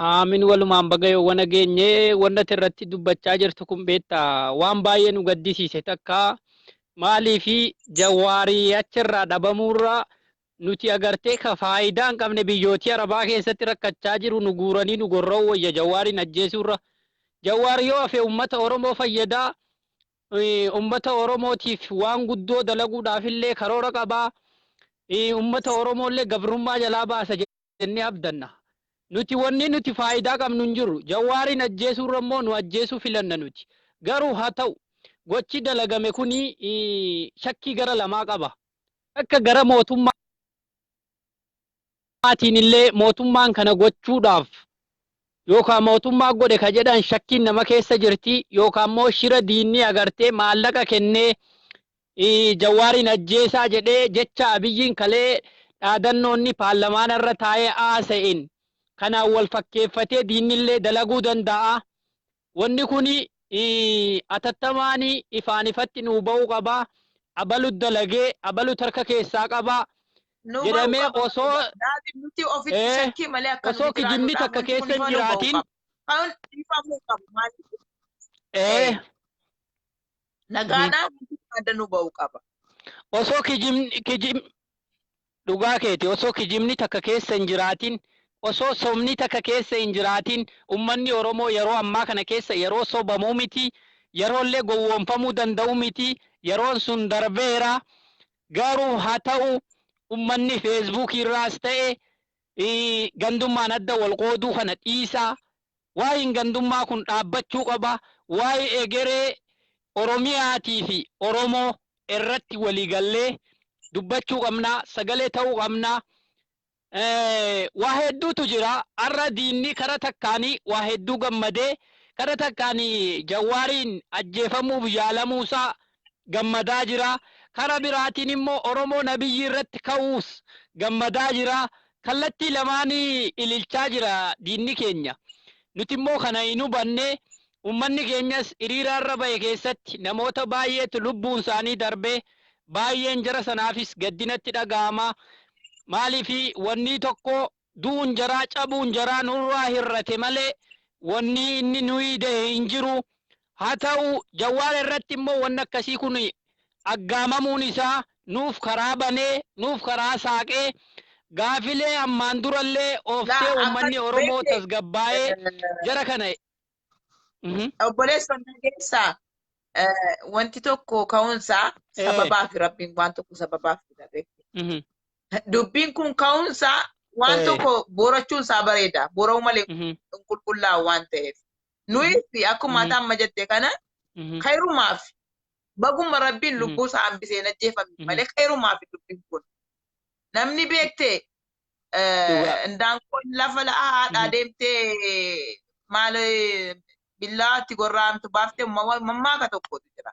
aamin, walumaan baga yoo wana geenye. Wanta irratti dubbachaa jirtu kun beektaa, waan baay'ee nu gaddisiise. Takka maalii fi Jawaarii achirraa dhabamuurraa nuti agartee ka faayidaa hin qabne biyyootii Arabaa keessatti rakkachaa jiru nu guuranii nu gorra'uu wayya Jawaariin ajjeesuurra. Jawaar yoo hafe uummata Oromoo fayyadaa, uummata Oromootiif waan guddoo dalaguudhaaf illee karoora qabaa. Uummata Oromoo illee gabrummaa jalaa baasa jennee abdanna. Nuti wanni nuti faayidaa qabnu hin jiru. Jawaariin ajjeesuurra immoo nu ajjeesuu filanna nuti. Garuu haa ta'u, gochi dalagame kuni shakkii gara lamaa qaba. Akka gara mootummaatiin illee mootummaan kana gochuudhaaf yookaan mootummaa godhe ka jedhan shakkiin nama keessa jirti, yookaan immoo shira diinni agartee maallaqa kennee Jawaariin ajjeesaa jedhee jecha Abiyyiin kalee dhaadannoonni paarlamaana irra taa'ee haasa'een kanaan wal fakkeeffatee diinnillee dalaguu danda'a. Wanni kuni atattamaan ifaan ifatti nuu ba'uu qaba. Abalu dalagee, abalu tarka keessaa qaba Nu ba'uu jedhamee qaba. osoo Daadhi nuti ofitti shakkii malee akka osoo nuti kijibni jiraannuudhaaf takka wanti kun keessa hin ifa nu ba'uu jiraatin qaba. Kan ifamuu qabu maaliif? Nagaadhaan wanti kun adda nu ba'uu qaba. Osoo kijibni kijib dhugaa keeti, osoo kijibni takka keessa hin jiraatin, osoo sobni takka keessa hin jiraatin, ummanni Oromoo yeroo ammaa kana keessa yeroo sobamuu miti, yeroollee gowwoomfamuu danda'u miti, yeroon sun darbeera. Garuu haa ta'u, ummanni Feesbuukii irraas ta'e gandummaan adda wal qooduu kana dhiisaa. Waa'een gandummaa kun dhaabbachuu qaba. Waa'ee egeree Oromiyaatii fi Oromoo irratti waliigallee dubbachuu qabna, sagalee ta'uu qabna. Waa hedduutu jira. Har'a diinni kara takkaanii waa hedduu gammadee, kara takkaanii Jawaariin ajjeefamuuf yaalamuusaa gammadaa jira. Kara biraatiin immoo Oromoo nabiyyi irratti ka'uus gammadaa jira. Kallattii lamaanii ililchaa jira diinni keenya. Nuti immoo kana hin hubanne. Uummanni keenyas hiriira irra bahe keessatti namoota baay'eetu lubbuun isaanii darbee, baay'een jara sanaafis gaddinatti dhaga'ama. Maaliif wanni tokko du'uun jaraa, cabuun jaraa nurraa hir'ate malee wanni inni nuyi dahe hin jiru. Haa ta'u, Jawaar irratti immoo wanni akkasii kun aggaamamuun isaa nuuf karaa banee, nuuf karaa saaqee, gaafilee ammaan durallee ooftee Laa uummanni akka Oromoo beekte tasgabbaa'ee jara kana. Obboleessa keessaa wanti tokko ka'uunsaa sababaaf, Rabbiin waan tokko sababaaf fida beekte. Dubbiin kun ka'uunsaa waan tokko borachuunsaa bareeda. Bora'uu malee hin qulqullaa'u waan ta'eef. Nuyi akkuma ati amma jette kana khayrumaaf, baguma Rabbiin lubbuu isaa hambisee hin ajjeefamne malee khayrumaaf dubbiin kun. Namni beektee indaanqoon lafa haadhaa deemtee maal billaatti gorra'amtu baaftee mammaaka tokkotu jira.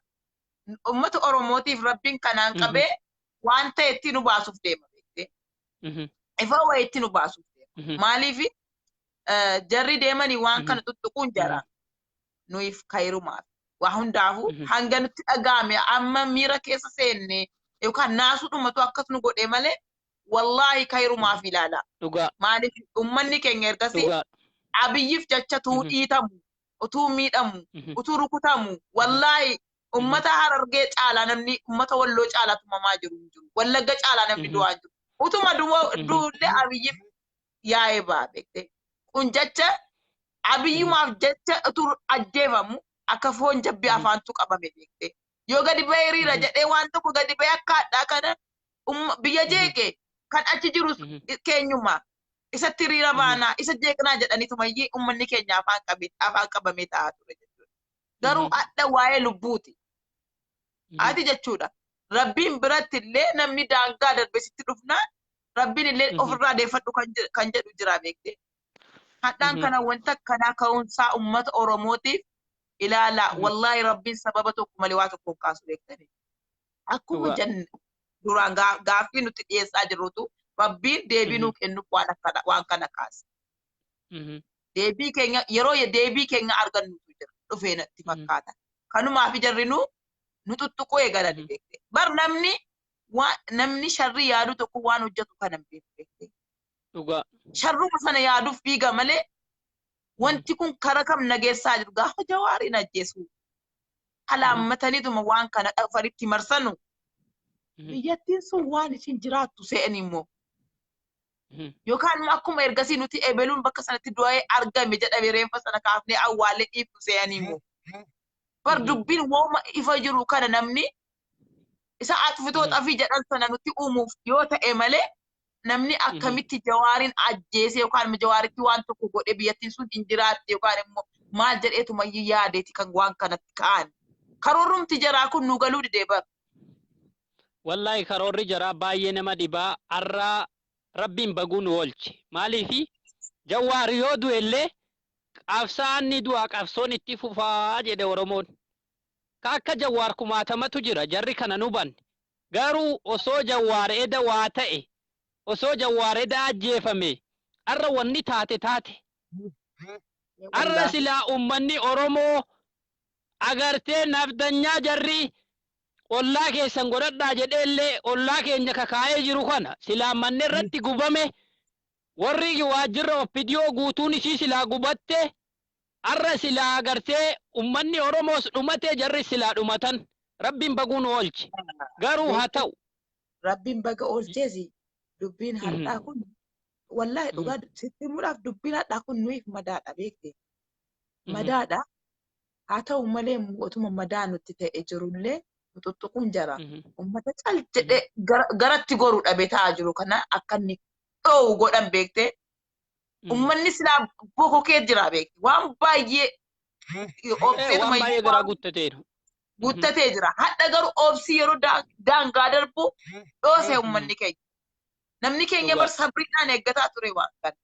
Uummata Oromootiif Rabbiin kanaan qabee waan ta'e itti nu baasuuf deema beektee. Ifa wayii itti nu baasuuf deema. Maaliif jarri deemanii waan kana tuttuquun jara nuyiif khayrumaaf. Waa hundaafuu hanga nutti dhaga'ame amma miira keessa seenne yookaan naasuu dhumatu akkas nu godhe malee, wallaahi khayrumaaf ilaala. Maaliif uummanni keenya ergasii Abiyyiif jecha tuu dhiitamu, utuu miidhamu, utuu rukutamu, wallaahi ummata Harargee caalaa namni ummata Walloo caalaa tumamaa jiru hin jiru. Wallagga caalaa namni du'aa hin jiru. Utuma du'ullee Abiyyiif yaa'ee ba'a beekte. Kun jecha Abiyyumaaf jecha utuu ajjeefamu akka foon jabbii afaantu qabame beekte. Yoo gadi ba'ee hiriira jedhee waan tokko gadi ba'ee akka hadhaa kana biyya jeeqe kan achi jirus keenyuma isatti hiriira baanaa isa jeeqnaa jedhaniitumayyii uummanni keenya afaan qabamee taa'aa ture jechuudha. Garuu hadha waa'ee lubbuuti. Ati jechuudha. Rabbiin biratti illee namni daangaa darbe sitti dhufnaan Rabbiin illee ofirraa deeffadhu kan jedhu jira beekte. Hadhaan kana wanta akkanaa ka'uunsaa uummata Oromootiif ilaala. Wallaahi Rabbiin sababa tokko malee waa tokko hin kaasu beektani. Akkuma jenne duraan gaaffii nuti dhiyeessaa jirrutu Rabbiin deebii nuu kennuuf waan kana kaase. Deebii keenya yeroo deebii keenya argannutu jira dhufee natti fakkaata. Kanumaaf jarri nu tuttuquu eegalanii beekte. Bar namni namni sharrii yaadu tokko waan hojjetu kana hin beeku beekte. Sharruma sana yaaduuf fiiga malee wanti kun kara kam nageessaa jiru gaafa Jawaariin ajjeesu. Alaammataniituma waan kana afaritti marsanu. Biyyattiin sun waan isin jiraattu se'an immoo. Yookaan akkuma ergasii nuti ebeluun bakka sanatti du'ee argame jedhame reenfa sana kaafnee awwaallee dhiifnu se'an immoo. Bar dubbiin wooma ifa jiru kana namni isa atfitoo xafii jedhan sana nutti uumuuf yoo ta'e malee namni akkamitti Jawaariin ajjeese yookaan Jawaaritti waan tokko godhe biyyattiin sun hin jiraatte yookaan immoo maal jedheetuma yaadeeti kan waan kanatti ka'an. Karoorrumti jaraa kun nu galuu didee bar. Wallaahi karoorri jaraa baay'ee nama dhibaa har'aa Rabbiin baguu nu oolche. Maaliifi Jawaar yoo du'e illee qabsaan ni du'a qabsoon itti fufaa jedhe Oromoon. Ka akka Jawaar kumaatamatu jira jarri kana nu banne. Garuu osoo Jawaar eda waa ta'e osoo Jawaar eda ajjeefame har'a wanni taate taate. Har'a silaa uummanni Oromoo agartee nafdanyaa jarri ollaa keessan godhadhaa jedheellee ollaa keenya kakaa'ee jiru kana silaa manni irratti gubame warri waajjirra oppidiyoo guutuun isii silaa gubatte har'a silaa agartee uummanni Oromoos dhumatee jarri silaa dhumatan Rabbiin baguu nu oolche. Garuu haa ta'u. Rabbiin baga oolcheesi dubbiin hadhaa kun wallaahi dhugaa sitti himuudhaaf dubbiin hadhaa kun nuyiif madaadha beekte. Madaadha. Haa ta'u malee otuma madaa nutti ta'e jirullee tuttuquun jara. Uummata cal jedhee garatti goruu dhabee taa'aa jiru kana akka inni dhoowwu godhan beekte. Uummanni silaa bokokee jira beekte. Waan baay'ee waan baay'ee garaa guuttateera. Guuttatee jira. Hadha garuu oobsii yeroo daangaa darbu dhoosee uummanni keenya. Namni keenya bar sabriidhaan eeggataa ture waan kana.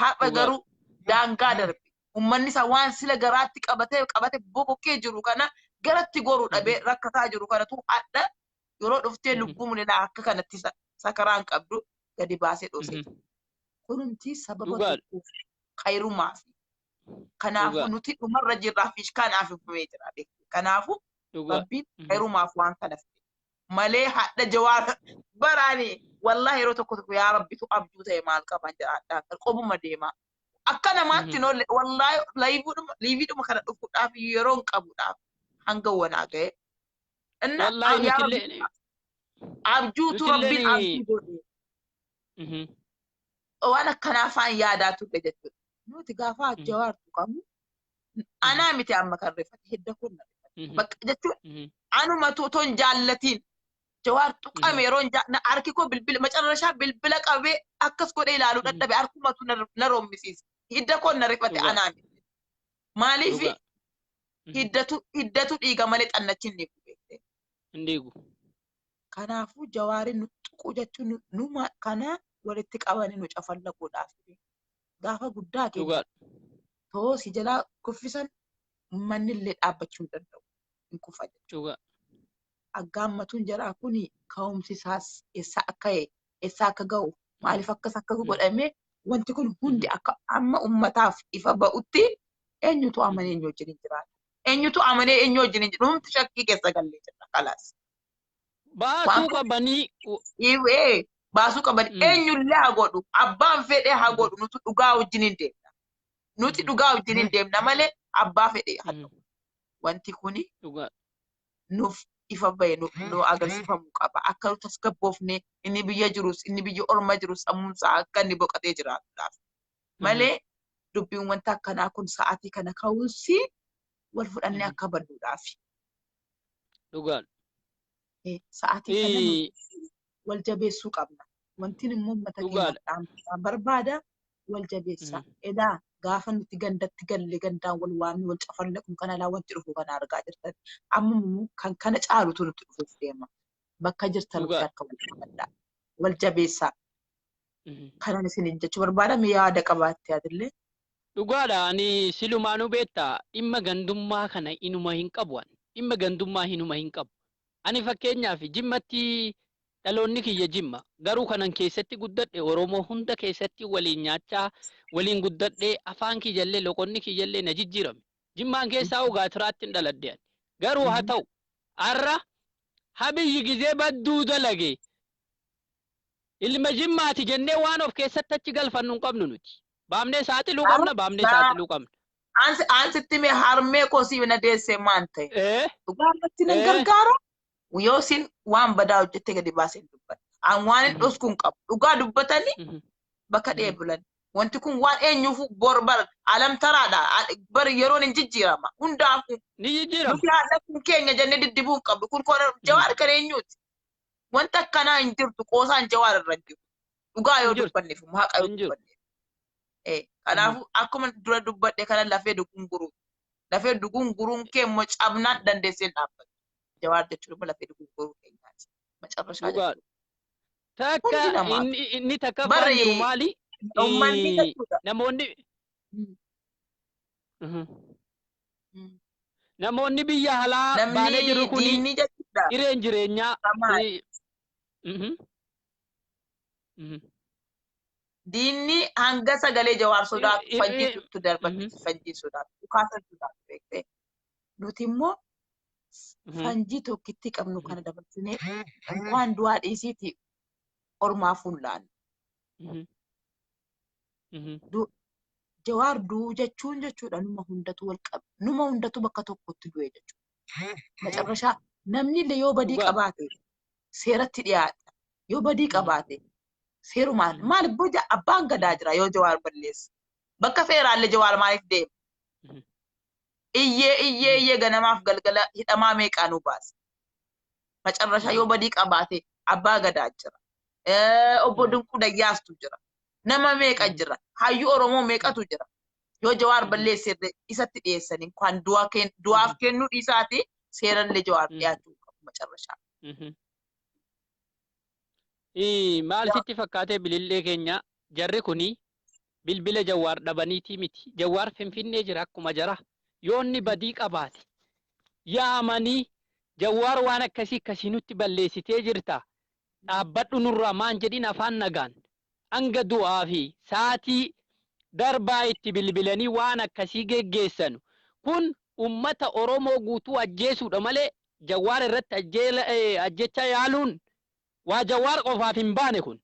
Hadha garuu daangaa darbe. Uummanni isaa waan sila garaatti qabatee bokokee jiru kana garatti goruu dhabee rakkataa jiru kanatu hadha yeroo dhuftee lubbuu mul'inaa akka kanatti sakaraan qabdu gadi baasee dhoosee. Kunumti sababa tokkoof khayrumaaf. Kanaafuu nuti dhumarra jirraa fi kanaaf ifamee jira beekte. Kanaafuu Rabbiin khayrumaaf waan kana fide. Malee hadha Jawaar baraani wallaahi yeroo tokko tokko yaa Rabbitu abjuu ta'e maal qaban jedha hadhaan kan qobuma deemaa. Akka namaatti nolle wallaahi liiviidhuma kana dhufuudhaaf yeroo hin qabuudhaaf hanga wanaa ga'e. Wallaahi Abjuutu Rabbiin abjuu godhe. Waan akkanaa faan yaadaa turre jechuudha. Nuti gaafa Jawaartu qabnu anaa miti amma kan rifate hidda kun na rifate. Bakka jechuun anuma otoo hin jaallatiin Jawaar tuqame yeroo harki koo bilbila macarrashaa bilbila qabee akkas godhee ilaaluu dadhabe harkumatu na roommisiisa. Hidda koo na rifate anaa miti. Maaliif hiddatu dhiiga malee xannachi hin dhiigu beekte. Hin dhiigu. Kanaafuu Jawaariin nu tuquu jechuun numa kana walitti qabanii nu cafallaquudhaaf. Gaafa guddaa keenya too si jalaa kuffisan manni illee dhaabbachuu hin danda'u. Hin kufa jechuudha. Aggaammatuun jaraa kun ka'umsi isaas eessa akka eessa akka ga'u maaliif akkas akka godhame wanti kun hundi akka amma uummataaf ifa ba'utti eenyutu amanee eenyu wajjin hin jiraatu. Eenyutu amanee eenyu wajjin hin jiraatu. Humti shakkii keessa gallee jirra kalaas. Baasuu qabanii. Baasuu qabanii eenyullee haa godhu abbaan fedhee haa godhu nuti dhugaa wajjin hin deemna. Nuti dhugaa wajjin hin deemna malee abbaa fedhee haa ta'u. Wanti kuni nuuf ifa bahe nu agarsiifamuu qaba. Akka nu tasgabboofne inni biyya jirus inni biyya orma jirus sammuunsaa akka inni boqotee jiraatuudhaaf. Malee dubbiin wanta akkanaa kun sa'aatii kana ka'uunsi wal fudhannee akka badduudhaaf. Dhugaadha. Sa'aatii kana wal jabeessuu qabna. Wanti immoo uummata keenya barbaada wal jabeessa. Edaa gaafa nuti gandatti galle gandaan wal waamni wal cafallaqu kana laa wanti dhufu kana argaa jirtan. Amma immoo kan kana caalutu nutti dhufuuf deema. Bakka jirtanutti Dhugaa. harka wal qabadhaa. Wal jabeessaa. Kanan isiniin jechuu barbaada. Mee yaada qabaatte atillee. Dhugaadha, ani silumaanuu beektaa, dhimma gandummaa kana inuma hin qabu ani. Dhimma gandummaa inuma hin qabu. Ani fakkeenyaaf Jimmatti dhaloonni kiyya Jimma. Garuu kanan keessatti guddadhe Oromoo hunda keessatti waliin nyaachaa waliin guddadhee afaan kiyyallee loqonni kiyyallee na jijjiirame. Jimmaan keessaa Ugaatiraatti hin dhaladhe ani. Garuu haa ta'u har'a Habiyyi gizee badduu dalage ilma Jimmaati jennee waan of keessatti achi galfannu hin qabnu nuti. Baamnee saaxiluu qabna, baamnee saaxiluu qabna. Ansitti mee harmee koo siif na deessee maan ta'e? Dhugaa irratti nan gargaara. Yoo isin waan badaa hojjettee gadi baasee dubbadha. An waan hin dhosku hin qabu. Dhugaa dubbatanii bakka dheebulan. Wanti kun waan eenyuuf bor bar alam taraadha. Bar yeroon hin jijjiirama. Hundaafuu. Ni jijjiirama. Nuti haadha kun keenya jennee diddibuu hin qabnu. Kun Jawaar kan eenyuuti? Wanta akkanaa hin jirtu. Qoosaan Jawaar irra hin jiru. Dhugaa yoo Hin jirtu. dubbanneef haqa yoo Hin jiru. dubbanneef. Kanaafuu akkuma dura dubbadhe kana lafee dugunguruun. Lafee dugunguruun kee immoo cabnaan dandeessee hin dhaabbattu. Jawaar jechuun immoo lafee dugunguruu keenyaati. Macarrashaa Dhugaa. jechuudha. Takka Hundi namaaf. inni takkaffaan jiru Barri maali? uummanni jechuudha. Namoonni Namoonni biyya alaa baanee jirru Namni kuni diinni jechuudha. hireen jireenyaa Samaadha. Diinni hanga sagalee Jawaar sodaatu fanjiitutti darbatti fanjii sodaatu. Dhukaasa sodaatu beektee. Nuti immoo fanjii tokkitti qabnu kana dabarsinee waan du'aa dhiisiiti ormaaf fuullaan. Jawaar du'uu jechuun jechuudha numa hundatu wal qaba. Numa hundatu bakka tokkotti du'e jechuudha. Macarrashaa namni illee yoo badii qabaate seeratti dhiyaata. Yoo badii qabaate seerumaan maal boja abbaan gadaa jira yoo Jawaar balleessa. Bakka seeraallee Jawaar maaliif deema? Iyyee iyyee iyyee ganamaaf galgala hidhamaa meeqaa nu baasa. Macarrashaa yoo badii qabaate abbaa gadaa jira. Obbo Dinquu Dayyaastu jira. Nama meeqa jira? Hayyuu Oromoo meeqatu jira? Yoo Jawaar balleesse isatti dhiyeessanii kan du'aaf kennuu dhiisaati seerallee Jawaar dhiyaachuu qabu macarrashaa. Maal sitti fakkaatee bilillee keenya jarri kuni bilbila Jawaar dhabaniitii miti. Jawaar Finfinnee jira akkuma jara. Yoo inni badii qabaate yaamanii Jawaar waan akkasii akkasii nutti balleessitee jirta. Dhaabbadhu nurraa maan jedhin afaan nagaan. Hanga du'aa fi saatii darbaa itti bilbilanii waan akkasii geggeessanu. Kun uummata Oromoo guutuu ajjeesuudha malee Jawaar irratti ajjecha yaaluun waa Jawaar qofaaf hin baane kun.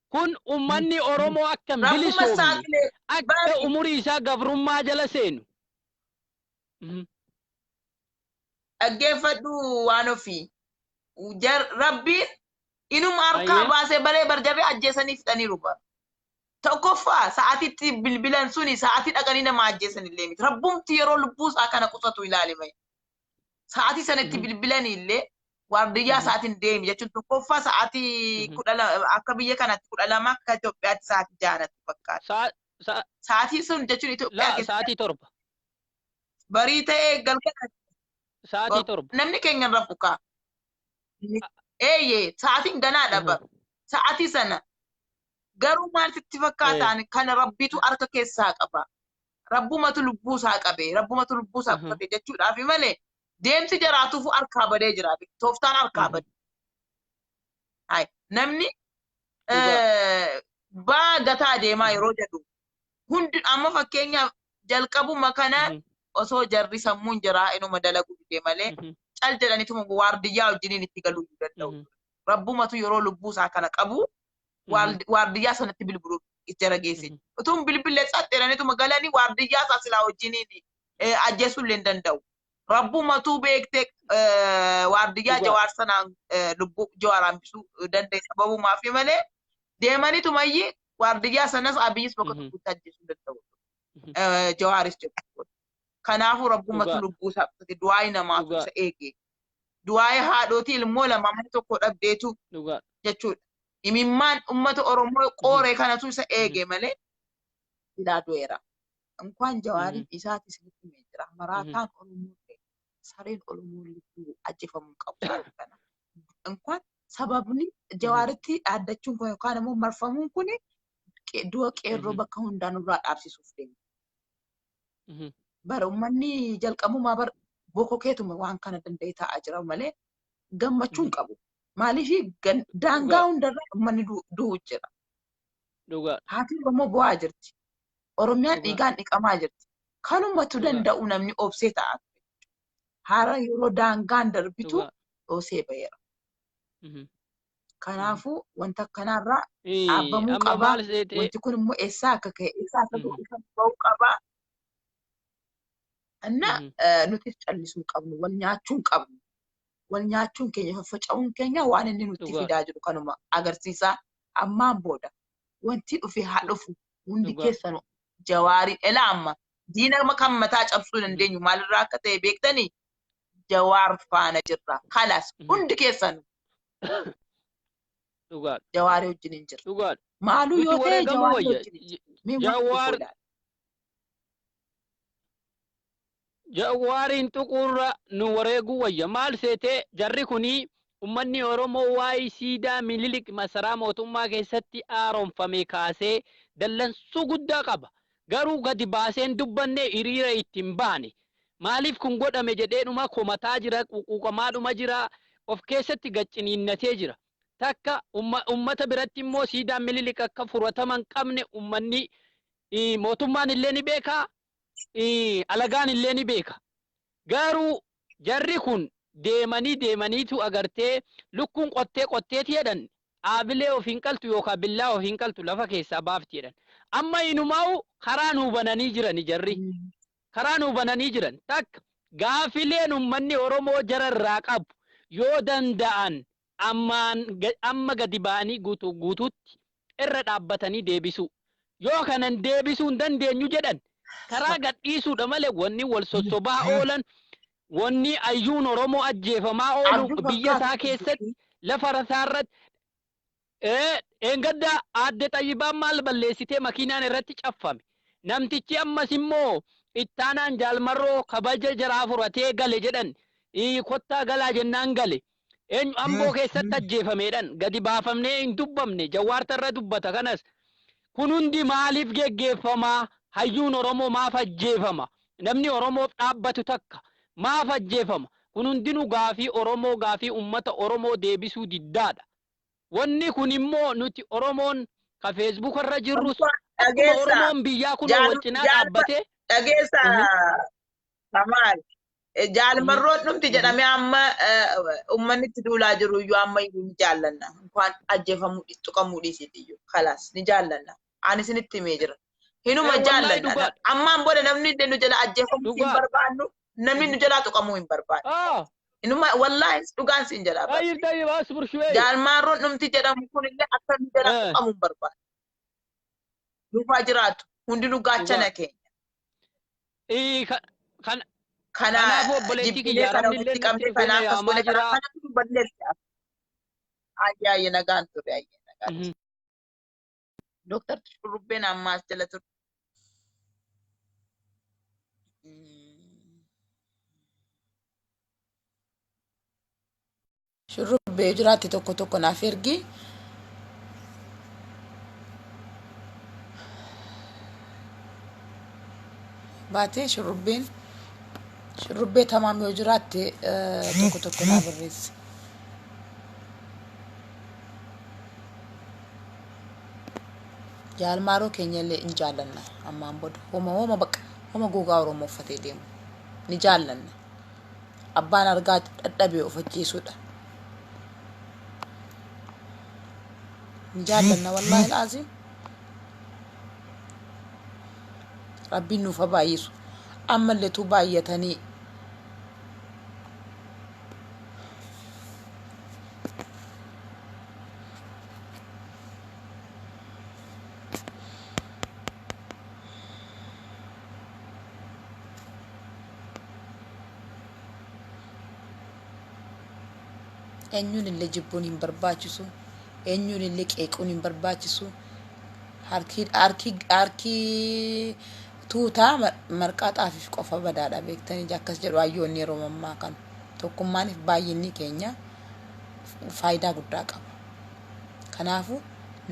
Kun uummanni Oromoo akka hin Rakkuma bilisoomne, saaxilee akka bari umurii isaa gabrummaa jala seenu. Dhaggeeffadhu waan ofii. Rabbiin inuma harkaa baasee baree barjarree ajjeesanii fixaniiru bara. Tokkoffaa sa'aatitti bilbilan suni sa'aatii dhaqanii nama ajjeesan illee miti. Rabbumti yeroo lubbuu isaa kana qusatu ilaali maye. Sa'aatii sanatti bilbilan illee waardiyyaa sa'aatiin deemi jechuun tokkoffaa sa'aatii akka biyya kanatti 12 akka Itoophiyaatti sa'aatii 6 fakkaata. Sa'aatii sun jechuun Itoophiyaa keessatti Sa'aatii 7. Barii ta'ee galgala. Sa'aatii 7. Namni keenya hin rafu kaa. Eeyyee sa'aatiin ganaadha bara. Sa'aatii sana garuu maal sitti fakkaataan kana Rabbitu harka keessaa qaba. Rabbumatu lubbuu isaa qabe, rabbumatu lubbuu isaa qusate jechuudhaaf malee deemsi jaraatuuf harkaa badee jira. Tooftaan harkaa bade. Hai, namni baa gataa deemaa yeroo jedhu hundi amma fakkeenyaaf jalqabuma kana osoo jarri sammuun jaraa inuma dalaguu dide malee cal jedhanituma waardiyyaa wajjiniin itti galuu hin danda'u. Rabbumatu yeroo lubbuu isaa kana qabu waardiyyaa sanatti bilbiluuf jara geesse. Utuun bilbilee tsaxxeeranituma galanii waardiyyaa isaa silaa wajjiniin ajjeesuu illee hin danda'u. Rabbumatu beektee waardiyyaa Jawaar sanaan lubbuu Jawaar hambisuu danda'e sababumaaf malee deemanitumayyi waardiyyaa sanas Abiyyis bakka tokkotti ajjeesuu danda'u. Jawaaris jechuudha. Kanaafuu rabbumatu lubbuu isaa qusate du'aayi namaatu isa eege. Du'aayi haadhotii ilmoo lama mana tokko dhabdeetu jechuudha. Imimmaan uummata Oromoo qooree kanatu isa eege malee silaa du'eera. Inkwaan Jawaariif isaati isinitti himee jira. Maraataan Oromoo ta'e sareen Oromoo lubbuu ajjeefamuu qabu kana. Inkwaan sababni Jawaaritti dhaaddachuun kun yookaan immoo marfamuun kun du'a qeerroo bakka hundaa nurraa dhaabsisuuf deema. Bara uummanni jalqabumaa bara bokokeetuma waan kana danda'e taa'aa jira malee gammachuu hin qabu. Maaliif daangaa hundarra uummanni du'u jira. Haati Oromoo bu'aa jirti. Oromiyaan dhiigaan dhiqamaa jirti. Kanumatu danda'u namni obsee ta'a. Haara yeroo daangaan darbitu dhoosee ba'eera. Kanaafuu wanta akkanaarraa dhaabbamuu qabaa. Wanti kun immoo eessaa akka ka'e eessaa akka ka'e ba'uu qabaa. Inna nutis callisuu hin qabnu, wal nyaachuu hin qabnu. Wal nyaachuun keenya faffaca'uun keenya waan inni nutti fidaa jiru kanuma agarsiisaa ammaan booda. Wanti dhufe haa dhufu hundi keessanuu Jawaarii elaa amma diina kan mataa cabsuu dandeenyu maalirraa akka ta'e beektanii Jawaar faana jirra. Kalaas hundi keessanuu Jawaarii wajjin hin jirra. Maaluu yoo ta'e Jawaarii wajjin hin jirra. Mee waan dhufu ilaali. Jawaariin tuquurra nu wareeguu wayya. Maal seetee jarri kunii ummanni Oromoo waa'ee siidaa Minilik masaraa mootummaa keessatti haaromfame kaasee dallansuu guddaa qaba. Garuu gadi baasee hin dubbanne, hiriira itti hin baane. Maaliif kun godhame jedheedhuma komataa jira, quqquuqamaadhuma jira, of keessatti gad ciniinnatee jira. Takka ummata biratti immoo siidaan Minilik akka fudhatama hin qabne ummanni mootummaan illee ni beeka, alagaan illee ni beeka. Garuu jarri kun deemanii deemaniitu agartee lukkuun qottee qotteeti jedhan dhaabilee of hin qaltu yookaan billaa of hin qaltu lafa keessaa baafti jedhan. Amma inumaa'u karaa nuu bananii jirani jarri. Karaa nuu bananii jiran. Takka gaafileen ummanni Oromoo jara irraa qabu yoo danda'an ammaan amma gadi ba'anii guutuu guutuutti irra dhaabbatanii deebisuu. Yoo kanan deebisuu hin dandeenyu jedhan karaa gadhiisuudha malee wanni wal sossobaa oolan, wanni ayyuun Oromoo ajjeefamaa oolu Abduu biyya isaa fakkaatu keessatti lafa isaa irratti eengadda aadde Xayyibaan maal balleessitee makiinaan irratti caffame. Namtichi ammas immoo ittaanaan Jaalmarroo kabaja jaraa furatee gale jedhan, kottaa galaa jennaan gale. Eenyu Amboo keessatti ajjeefameedhan gadi baafamnee hin dubbamne, Jawaarta irra dubbata kanas. Kun hundi maaliif geggeeffamaa? Hayyuun Oromoo maaf ajjeefama? Namni Oromoof dhaabbatu takka maaf ajjeefama? Kun hundinuu gaafii Oromoo, gaafii uummata Oromoo deebisuu diddaadha. Wanni kun immoo nuti Oromoon ka Facebook irra jirrus akkuma Dhageessa. Oromoon biyyaa kun wal cinaa dhaabbatee. Dhageessa Kamaal. Jaalmarroon dhumti jedhamee amma uummanni itti duulaa jiru iyyuu amma iyyuu ni jaallanna. Inkwaan ajjeefamuu tuqamuu dhiisiiti iyyuu. Kalaas ni jaallanna. Ani isinitti himee jira. Hinuma Wallaahi jaallanna. dhugaadha. Ammaan booda namni illee nu jala ajjeefamuu hin barbaannu. Namni nu jalaa tuqamuu hin barbaannu. Inuma wallaahi dhugaan siin jalaa barbaadu. Tayyib tayyib asbur shuwee. Jaalmarroon dhumti jedhamu kun illee akka nu jalaa tuqamuu hin barbaannu. Dhufaa jiraatu. Hundinuu gaachana keenya. Kana Kanaafuu obboleettii jibbilee kiyya kana arabni ofitti illee nutti qabnee dhufee kana na akkas yaamaa goone kana jira. kanatu nu balleessa. Ayyaayye nagaan ture ayyee nagaan ture. Dooktar Shurrubbeen ammaas jala ture. Shurrubbee jiraatte tokko tokko naaf ergi. Baatee shurrubbeen shurrubbee tamaam yoo jiraatte tokko tokko naa barreessi. Jaalmaaroo keenya illee in jaallanna ammaan booda homa homa baqa homa gogaa Oromoo uffatee deemu ni jaallanna. Abbaan argaa dadhabe of ajjeesuudha. Ni jaallanna wallaahi alaaziim. Rabbiin nuuf haa baay'isu. Ammallee tu baay'atanii. Eenyuun illee jibbuun hin barbaachisu. Eenyuun illee qeequun hin barbaachisu. Harki harki harki tuutaa marqaa xaafiif qofa badaadha beektanii akkas jedhu hayyoonni yeroo ammaa kana. Tokkummaaniif baay'inni keenya faayidaa guddaa qaba. Kanaafuu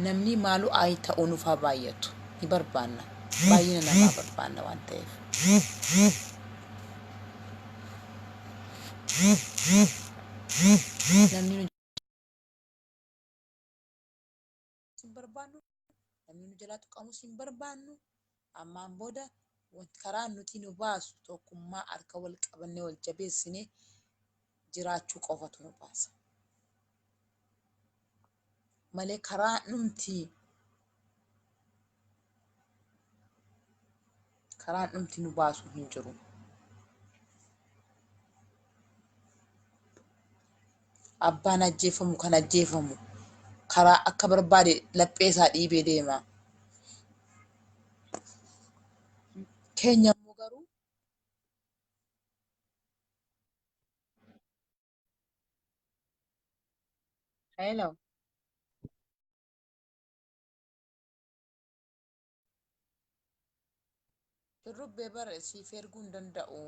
namni maaluu ayi ta'uu nuuf haa baay'atu ni barbaanna. Baay'ina namaa barbaanna waan ta'eef. Namni nu hin barbaannu, namni nu jalaa tuqamus hin barbaannu. Ammaan booda wanti karaa nuti nu baasu tokkummaa harka wal qabannee wal jabeessinee jiraachuu qofatu nu baasa. Malee karaa dhumti nu baasu hin jiru. Abbaan ajjeefamu kan ajjeefamu karaa akka barbaade laphee isaa dhiibee deema. Keenya immoo garuu Hello. Shurrubbee bara siif erguu hin danda'u.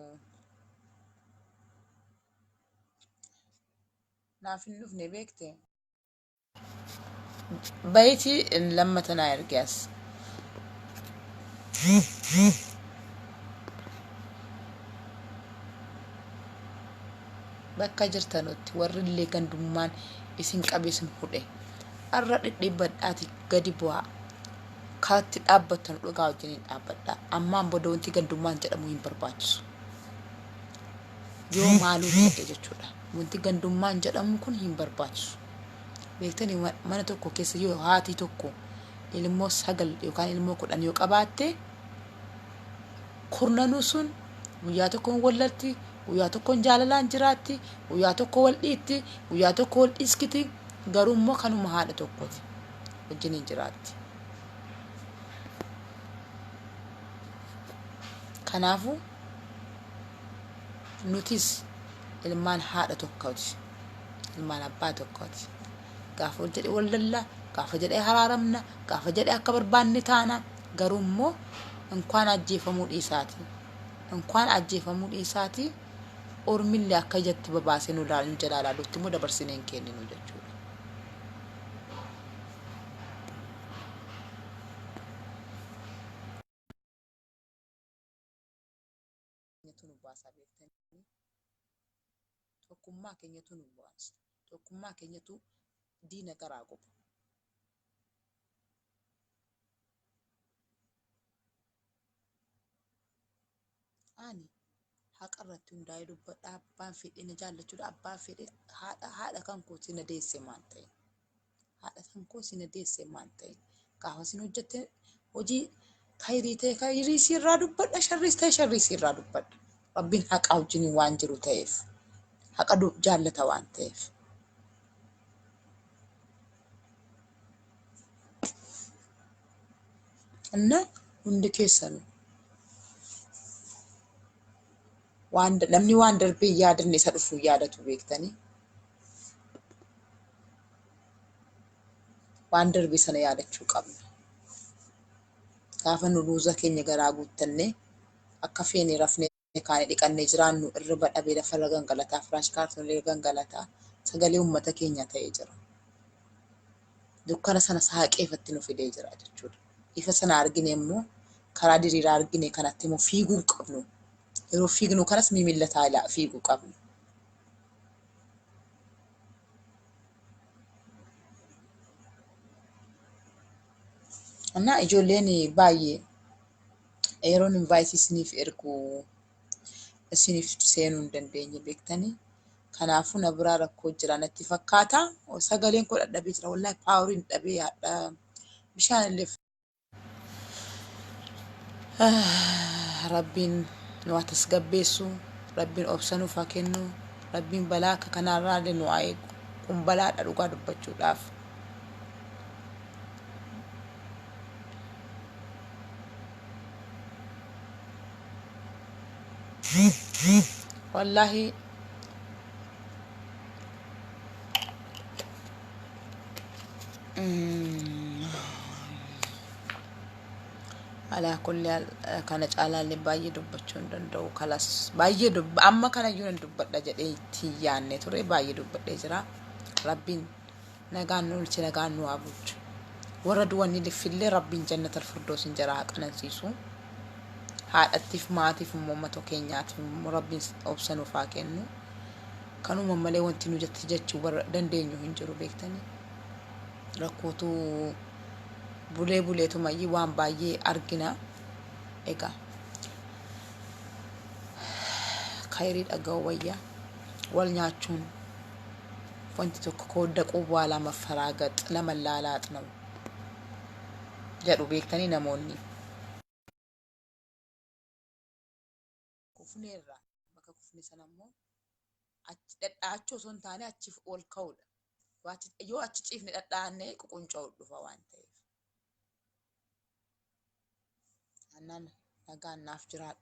Naaf hin dhufne beekte. Bayitii lammata naa erge as. Bakka jirtanutti warri illee gandummaan isin qabe isin hudhe. Har'a dhidhiibbadhaati gadi bu'aa. Karatti dhaabbattan dhugaa wajjiniin dhaabbadhaa. Ammaan booda wanti gandummaan jedhamu hin barbaachisu. Yoo maaluu ta'e jechuudha. Wanti gandummaan jedhamu kun hin barbaachisu. Beektanii, mana tokko keessa yoo haati tokko ilmoo 9 yookaan ilmoo 10 yoo qabaatte, kurnanuu sun guyyaa tokkoon wal lolti, guyyaa tokkoon jaalalaan jiraatti, guyyaa tokko wal dhiitti, guyyaa tokko wal dhiiskiti, garuu immoo kanuma haadha tokkooti wajjiniin jiraatti. Kanaafuu nutis ilmaan haadha tokkooti. Ilmaan abbaa tokkooti. Gaafa wal jedhe wal lalla, gaafa jedhee haraaramna, gaafa jedhee akka barbaanne taana. Garuu immoo inkwaan ajjeefamuu dhiisaati. Inkwaan ajjeefamuu dhiisaati ormillee akka ijatti babaasee nu laalu nu jalaa laalutti immoo dabarsinee hin kenninu jechuudha. Keenyatu nu baasaa beektanii, tokkummaa keenyatu nu baasa, tokkummaa keenyatu diina garaa guba. Ani haqa irratti hundaa'ee dubbadha. Abbaan fedhe na jaallachuudha, abbaan fedhe haadha kan koo si na deesse maan ta'e, haadha kan koo si na deesse maan ta'e, gaafa isin hojjette hojii khayrii ta'e khayrii si irraa dubbadha, sharriis ta'e sharrii si irraa dubbadha. Rabbiin haqaa wajjin waan jiru ta'eef, haqa jaallata waan ta'eef. Inna hundi keessanu waan namni waan darbee hin yaadanne isa dhufu hin yaadatu beektanii. Waan darbe sana yaadachuu qabna. Gaafa nu ruuza keenya garaa guuttannee akka feene rafnee kaanee dhiqannee jiraannu, irriba dhabee lafarra gangalataa, firaash kaartoonii gangalataa sagalee uummata keenya ta'ee jira. Dukkana sana saaqee ifatti nu fidee jira jechuudha. Ifa sana argine immoo karaa diriiraa argine kanatti immoo fiiguu hin qabnu. Yeroo fiignu kanas mimillataa ilaa fiiguu qabna. Innaa ijoolleen baay'ee yeroon invite isiniif ergu isiniif seenuu hin dandeenye beektanii. Kanaafuu na biraa rakkoo jira natti fakkaata. Sagaleen koo dhadhabee jira. Wallaahi paawuriin dhabee haadha bishaan illee. Rabbiin nu haa tasgabbeessu. Rabbiin obsa nuuf haa kennu. Rabbiin balaa akka kanaarraa illee nu haa eegu. Kun balaadha dhugaa dubbachuudhaaf. Wallaahi alaa kulli haal kana caalaallee baay'ee dubbachuu hin danda'u. Kalas baay'ee amma kanayyuu nan dubbadha jedhee itti hin yaadne ture, baay'ee dubbadhee jira. Rabbiin nagaan nu oolche, nagaan nu haa bulchu. Warra du'aniifillee Rabbiin jannatal firdoosin jara haa qanansiisu. Haadhattiif, maatiif immoo, uummata keenyaatiif immoo Rabbiin obsa nuuf haa kennu. Kanuma malee wanti nu jetti jechuu dandeenyu hin jiru, beektanii. Rakkootu bulee buleetumayyii waan baay'ee argina. Egaa khayrii dhaga'uu wayya. Wal nyaachuun wanti tokko ከወደቁ በኋላ መፈራገጥ ለመላላጥ ነው jedhu, beektanii namoonni. Kufneerra, bakka kufne sana immoo achi dhadhaachuu osoo hin taane achi ol ka'uudha. Yoo achi ciifne dhadhaannee ququnca'u dhufa waan ta'eef. Annaan nagaan naaf jiraadha.